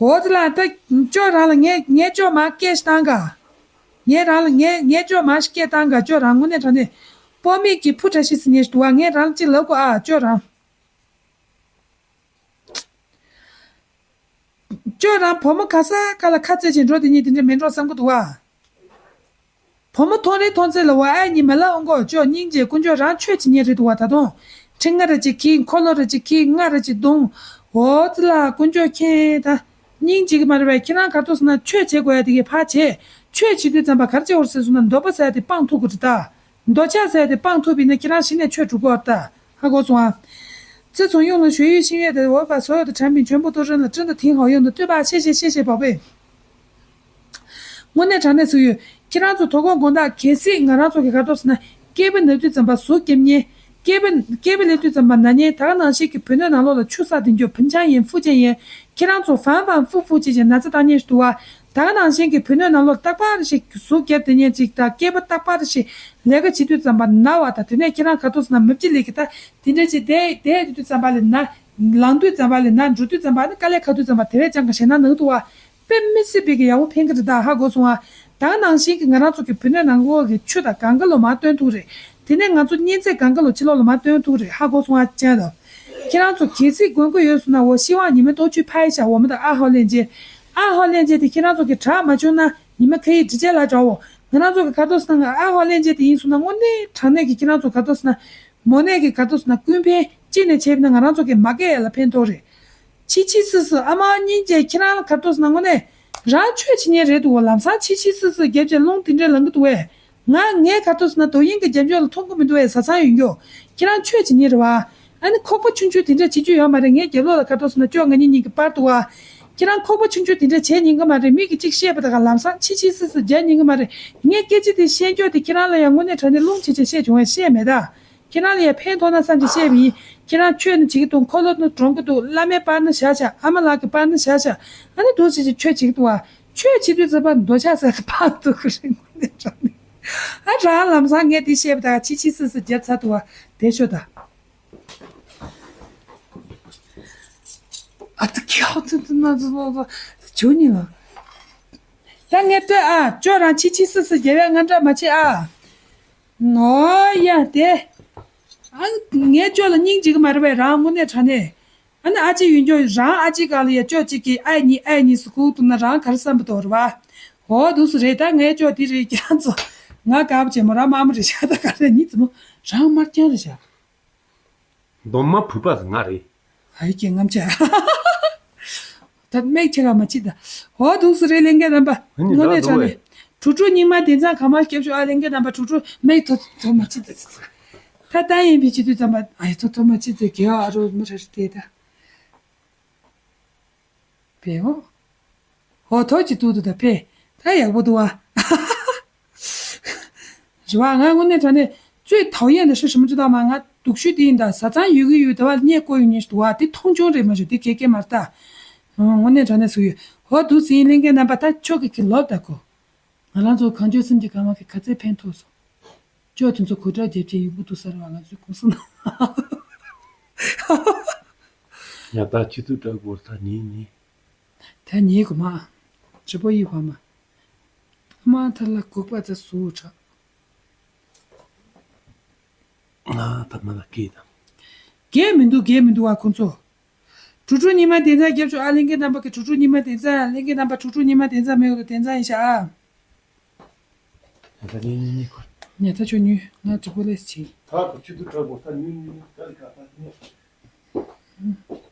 འོ་དེ་ལ་ད་ཅོ་རང་ལ་ངས་ངས་ཅོ་མ་སྐད་ཞིག་བཏང་ག་ངས་རང་ལ་ངས་ངས་ཅོ་མ་ཞིག་སྐད་བཏང་ག་ཅོ་རང་དངོས་གནས་དྲང་གནས། སྤོ་མེད་ཀྱི་ཕུ་བཀྲ་ཤིས་ཟེར་ཉེ་ཞིག་འདུག་བ། ངས་རང་ལ་ཅིག་ལབ་དགོས་ཨ་ཅོ་རང་། ཅོ་རང་བུ་མོ་ག་ས་ག་ལ་ཁ་རྩེད་ཅིང་འགྲོ་དེ་ཉིད་དེ་འདྲ་མིན་འགྲོ་བསམ་གི་འདུག་བ། བུ་མོ་མཐོང་རེ་མཐོང་ཚེ་ལ་བ་ཨ་ཉི་མ་ལ་ཨོ་མགོ་ཅོ་སྙིང་རྗེ་དཀོན་མཆོག་རང་ཆོས་བྱེད་ཉེ་རེད་འདུག་བ། ད་དུང་ཁྲི་ང་རེ་ཅིག་གིས་འཁོར་ལོ་རེ་ཅིག་གིས་ང་རེ་ཅིག་རྡུང་། འོ་ཙི་ལ་དཀོན་མཆོག་མཁྱེན་ད། སྙིང་རྗེ་གི་མ་རེད་པས། ཁྱེད་རང་ག་ཐོག་སོང་ན་ཆོས་བྱེད་དགོས་ཡ་དེ་གས་ཕར་བྱེད། ཆོས་བྱེད་དུས་ཙམ་པ་ག་རེ་བྱེད་དགོས་ཟེར་སོང་ན་འདོད་པ་ཟེར་ཡ་དེ་སྤང་ཐུབ་དགོས་རེད་ད། འདོད་ཆགས་ཟེར་ཡ་དེ་སྤང་ཐུབ་པ་ཡིན་ན་ཁྱེད་རང་གཞི་ནས་ཆོས་སྒྲུབ་དགོས་རེད་ད། ཧ་གོ་སོང་ཨ། 自从用了血域新月的，我把所有的产品全部都扔了，真的挺好用的，对吧？谢谢，谢谢，宝贝。 དངོས་གནས་དྲང་གནས་སུ་ཡོད། ཁྱེད་རང་ཚོ་དོ་དགོང་དགོང་དག་གལ་སྲིད་ང་རང་ཚོ་གི་ག་ཐོག་སོང་ན་སྐྱེས་པ་ན་དུས་ཙམ་པ་ཟུག་རྒྱབ་ཉེ། སྐྱེས་པ་སྐྱེས་པ་སླེབས་དུས་ཙམ་པ་ན་ཉེ། ད་ག་ནང་བཞིན་གྱི་བུ་སྣོད་ནང་ལོགས་ལ་ཆུ་ཟག་དེ་འགྱོ་བུན་ཆང་ཡིན་ཧྥུ་ཅན་ཡིན། ཁྱེད་རང་ཚོ་ཧྥང་ཧྥང་ཧྥུ་ཧྥུ་བྱས་བྱས་ན་ཚ་བཏང་ཉེ་ཞིག་འདུག་བ། ད་ག་ནང་བཞིན་གྱི་བུ་སྣོད་ནང་ལོགས་ཏག་པར་ཞིག་ཟུག་རྒྱབ་དེ་ཉེ་ཅིག་དང་སྐྱེས་པ་ཏག་པར་ཞིག་ལས་ཀ་བྱེད་དུས་ཙམ་པ་ན་བ་དང་དེ་ནས་ཁྱེད་རང་ག་ཐོག་སོང་ན་མི་བྱེད་ལས་ཀྱི་ད་དེ་འདྲ་ཅིག་བསྡད་བསྡད་དུས་ཙམ་པ་ལས་ན། ལངས་དུས་ཙམ་པ་ལས་ན། འགྲོ་དུས་ཙམ་པ་ནི་དཀའ་ལས་ཁག་དུས་ཙམ་པ་དེ་བས་ཀྱང་གི་ཞེད་སྣང་ནང་དུ་བ། དཔེ་མི་སྲིད་པའི་གི་ཡག་པོ་ཕན་གི་རེད་ད། ཧ་གོ་སོང་ཨ། ད་ག་ནང་བཞིན་གི་ང་རང་ཚོ་གི་བུ་སྣོད་ནང་ལོགས་ཀྱི་ཆུ་དང་གང་ག་ལོ་མར་བཏོན་ཐུབ་རེད། དེ་ནས་ང་ཚོ་གཉན་ཚད་གང་ག་ལོ་ཕྱི་ལོགས་ལ་མར་བཏོན་ཐུབ་རེད། ཧ་གོ་སོང་ཨ་ཅན་དང་། ཁྱེད་རང་ཚོ་གལ་སྲིད་དགོས་མཁོ་ཡོད་སོང་ན་འོ་ཤི་ཝང་ཉི་མ་ཏོ་ཆུ་ཕ་ཡི་ཤ་འོ་མ་དང་ཨ་ཧོ་ལེན་ཅེ། ཨ་ཧོ་ལེན་ཅེ་དེ་ཁྱེད་རང་ཚོ་གི་དྲག་མ་བྱུང་ན་ཉི་མ་ཁ་ཡི་འབྲི་ཅེ་ལ་འདྲ་འོ། ང་རང་ཚོ་གི་ག་ཐོག་སོང་ན་ཨ་ཧོ་ལེན་ཅེ་དེ་ཡིན་སོང་ན་དངོས་གནས་དྲང་གནས་ཀྱི་ཁྱེད་རང་ཚོ་ག་ཐོག་སོང་ན། མོ་ནད་ཀྱི་ག་ཐོག་སོང་ན་ཀུན་ཕན་གཅིག་ནས་བྱས་པ་ན་ང་རང་ཚོ་གི་མ་སྐད་ཡ་ལ་ཕན་ཐོགས་རེད། ཕྱི་ཕྱི་སུ་སུ་ཨ་མ་སྙིང་རྗེ་ཁྱེད་རང་ལ་ག་ཐོག་སོང་ན་དངོས་གནས་རང་ཆོས་བྱེད་ཉེ་རེད་འདུག་བ། ལམ་སང་ཕྱི་ཕྱི་སུ་སུ་རྒྱབ་བྱས་རླུང་དེ་འདྲས་ལངས་གི་འདུག་བས། ང་ངས་ག་ཐོག་སོང་ན་དོ་དབྱིངས་ཀྱི་རྒྱབ་ལྗོངས་ལ་མཐོང་གི་མི་འདུག་བས། བཟའ་ཚང་ཡོད་འགྱོ། ཁྱེད་རང་ཆོས་བྱེད་ཉེ་རེད་བ། ཨ་ནི་ཁོག་པ་ཆུང་ཆུང་དེ་འདྲས་བྱེད་རྒྱུ་ཡོད་མ་རེད། ངའི་རྒྱབ་ལོགས་ལ་ག་ཐོག་སོང་ན་ཅོ་ང་གཉིས་གཉིས་ཀྱི་པར་འདུག་བ། ཁྱེད་རང་ཁོག་པ་ཆུང་ཆུང་དེ་འདྲས་བྱེད་ཉན་གི་མ་རེད། མི་གི་གཅིག་བཤད་པ་དག་ལམ་སང་ཕྱི་ཕྱི་སུ་སུ་རྒྱག་ཉན་གི་མ་རེད། ངས་སྐད་ཆ་དེ་བཤད་རྒྱུ་དེ་ཁྱེད་རང་ལ་ཡང་དངོས་གནས་དྲང་གནས་རླུང་ཆེ་ཆེ་བཤད་བྱུང་བས་བཤད་མེད་ད། ཁྱེད་རང་ལ་ཡང་ཕན་ཐོགས་ན་བསམ་གྱི་བཤད་པ་ཡིན། ཁྱེད་རང་ཆོས་ནི་བྱེད་ཀྱི་འདུག་འཁོར་ལོ་ནི་སྒྲོན་གྱི་འདུག་བླ་མའི་པར་ནི་བཞག་བཞག་ཨ་མ་ལགས་ཀྱི་པར་ནི་བཞག་བཞག་ཨ་ནི་འདུག་ཟེར་གྱི་ཆོས་བྱེད་ཀྱི་འདུག་བ། ཆོས་བྱེད་དུས་ཙམ་པ་འདོད་ཆགས་ཟེར་གྱི་ཕར་འདུག་གི་རེད། དངོས་གནས་དྲང་གནས། ཨ་རང་ལམ་སང་ངས་དེ་བཤད་པ་དང་ཕྱི་ཕྱི་སུ་སུ་རྒྱབ་ཚར་འདུག་བ། དེ་ཤོད་ད། ཨ་ཏི་ཁྱེའུ་ཚོ་ཚོ་ན་ཚོ་ཚོ་ཚོ་ཇོ་ཉི་ལ། ད་ངས་ལྟོས་ཨ་ཅོ་རང་ཕྱི་ཕྱི་སུ་སུ་རྒྱབ་ཡ་ང་འདྲ་མ་བྱེད་ཨ། ནོ་ཡ་དེ། ཨ་ངས་ཅོ་ལ་སྙིང་རྗེ་གི་མ་རེད་པས་རང་དངོས་གནས་དྲང་གནས། ཨ་ནི་ཨ་ཅེ་ཡོད་འགྱོ་རང་ཨ་ཅེ་གང་ལ་ཡ་ཅོ་ཅིག་གིས་ཨ་གཉིས་ཨ་གཉིས་སུ་ཁུག་ཏུ་ན་རང་གར་བསམ་པ་དོར་བ། ཧོ་འདུག་སུ་རེད། ད་ངའི་ཅོ་དེ་རེད། ཁྱེད་རང་ཚོ་ང་དགའ་པོ་བྱེད་མོ་རང་མ་མོ་རེད་ཤག་ད་ག་རེ་གཉིས་ཙམ་མོ་རང་དམར་རྐྱང་རེད་ཤག་གདོང་དམར་བུ་པ་ང་རེད། ཧའི་ཀྱེ་རྔམ་ཆ། ད་མིག་ཆེ་ག་མ་ཅི་ད། ཧོ་འདུག་སུ་རེད་ལྷན་རྒྱས་རྣམ་པ། ཨ་ནི་དངོས་གནས་ད་དྲང་ནས། དུ་བས། གྲུ་གྲུ་སྙིང་མ་དེ་ཚང་ག་མ་སྐྱབས་ཞུ་ཨ་ལྷན་རྒྱས་རྣམ་པ། གྲུ་གྲུ་མིག་ཐོ་ཐོ་མ་ཅི་ད། ད་ད་ཡིན་པའི་ཅི་དུས་ཙམ་པ་ཨ་ཡ་ཐོ་ཐོ་མ་ཅི་ད་གེ་ཨ་རོ་མི་ར་རི་དེ་ད། པེ་ཧོ། ཧོ་ཐོ་ཅི་ཏུ་ཏུ་ད་པེ། ད་ཡག་པོ་འདུག་ཨ། རེད་བ། ང་དངོས་གནས་དྲང་གནས་最讨厌的是什么知道吗？ང་སྡུག་ཤོས་དེ་ཡིན་ད། བཟའ་ཚང་ཡོད་གི་ཡོད་ད་བ་བརྙས་བཀོད་ཡོད་ཉེན་ཞིག་འདུག་བ། དེ་མཐོང་ཆུང་རེད་མ་ཞུ་དེ་གེ་གེ་མར་ད། ཨང་། དངོས་གནས་དྲང་གནས་སུ་ཡོད། ཧོ་འདུག་ཟིན་ལྷན་རྒྱས་རྣམ་པ། ད་ཆོ་གི་གི་ལོབ་ད་གོ། ང་རང་ཚོ་གང་བྱུང་སེམས་ཀྱི་གང་མ་གི་ག་ཚད་ཕན་ཐོགས་སོང་། ཅོ་དེ་ཚོ་གོ་སྒྲ་རྒྱབ་ཆེ་ཡོང་གི་འདུག་ས་རེད་བ། ང་ཚོའི་གུང་སེང་ན། ཡ་ད་ཁྱི་ཚོའི་བྲག་སྒོར་ད་ཉིན་ཉིན། ད་ཉིན་གོ་མ། ཇི་པོ་ཡི་བ་མ། ད་མ་ཐ་ལ་གུག་པ་ཚ་སུ་ཁྲ། ང་ད་མ་ལ་སྐད་དང་། རྒས་མི་འདུག་རྒས་མི་འདུག་བ་ཁོང་ཚོ། གྲུ་གྲུ་ཉི་མ་དེ་ཚ་རྒྱབ་ཆོག་ཨ་ལྷན་རྒྱས་རྣམ་པ་གི་གྲུ་གྲུ་ཉི་མ་དེ་ཚ་ལྷན་རྒྱས་རྣམ་པ་གྲུ་གྲུ་ཉི་མ་དེ་ཚ་མེད་འོ་དེ་ཚ་ཡིན་ཤག་ཨ། ཉལ་ཐ་ཉལ་ཉལ་ཉལ་ཁོ། ཉལ་ཐ་ཆོ་ཉུལ་ང་གྲི་པོ་ལས་བྱེད། ཐ་ག་ཆུ་དུ་དྲག་པོ་ཐ་ཉུལ་ཉུལ་ཉུལ་ད་ལི་ཁ་ཐ་ཉལ།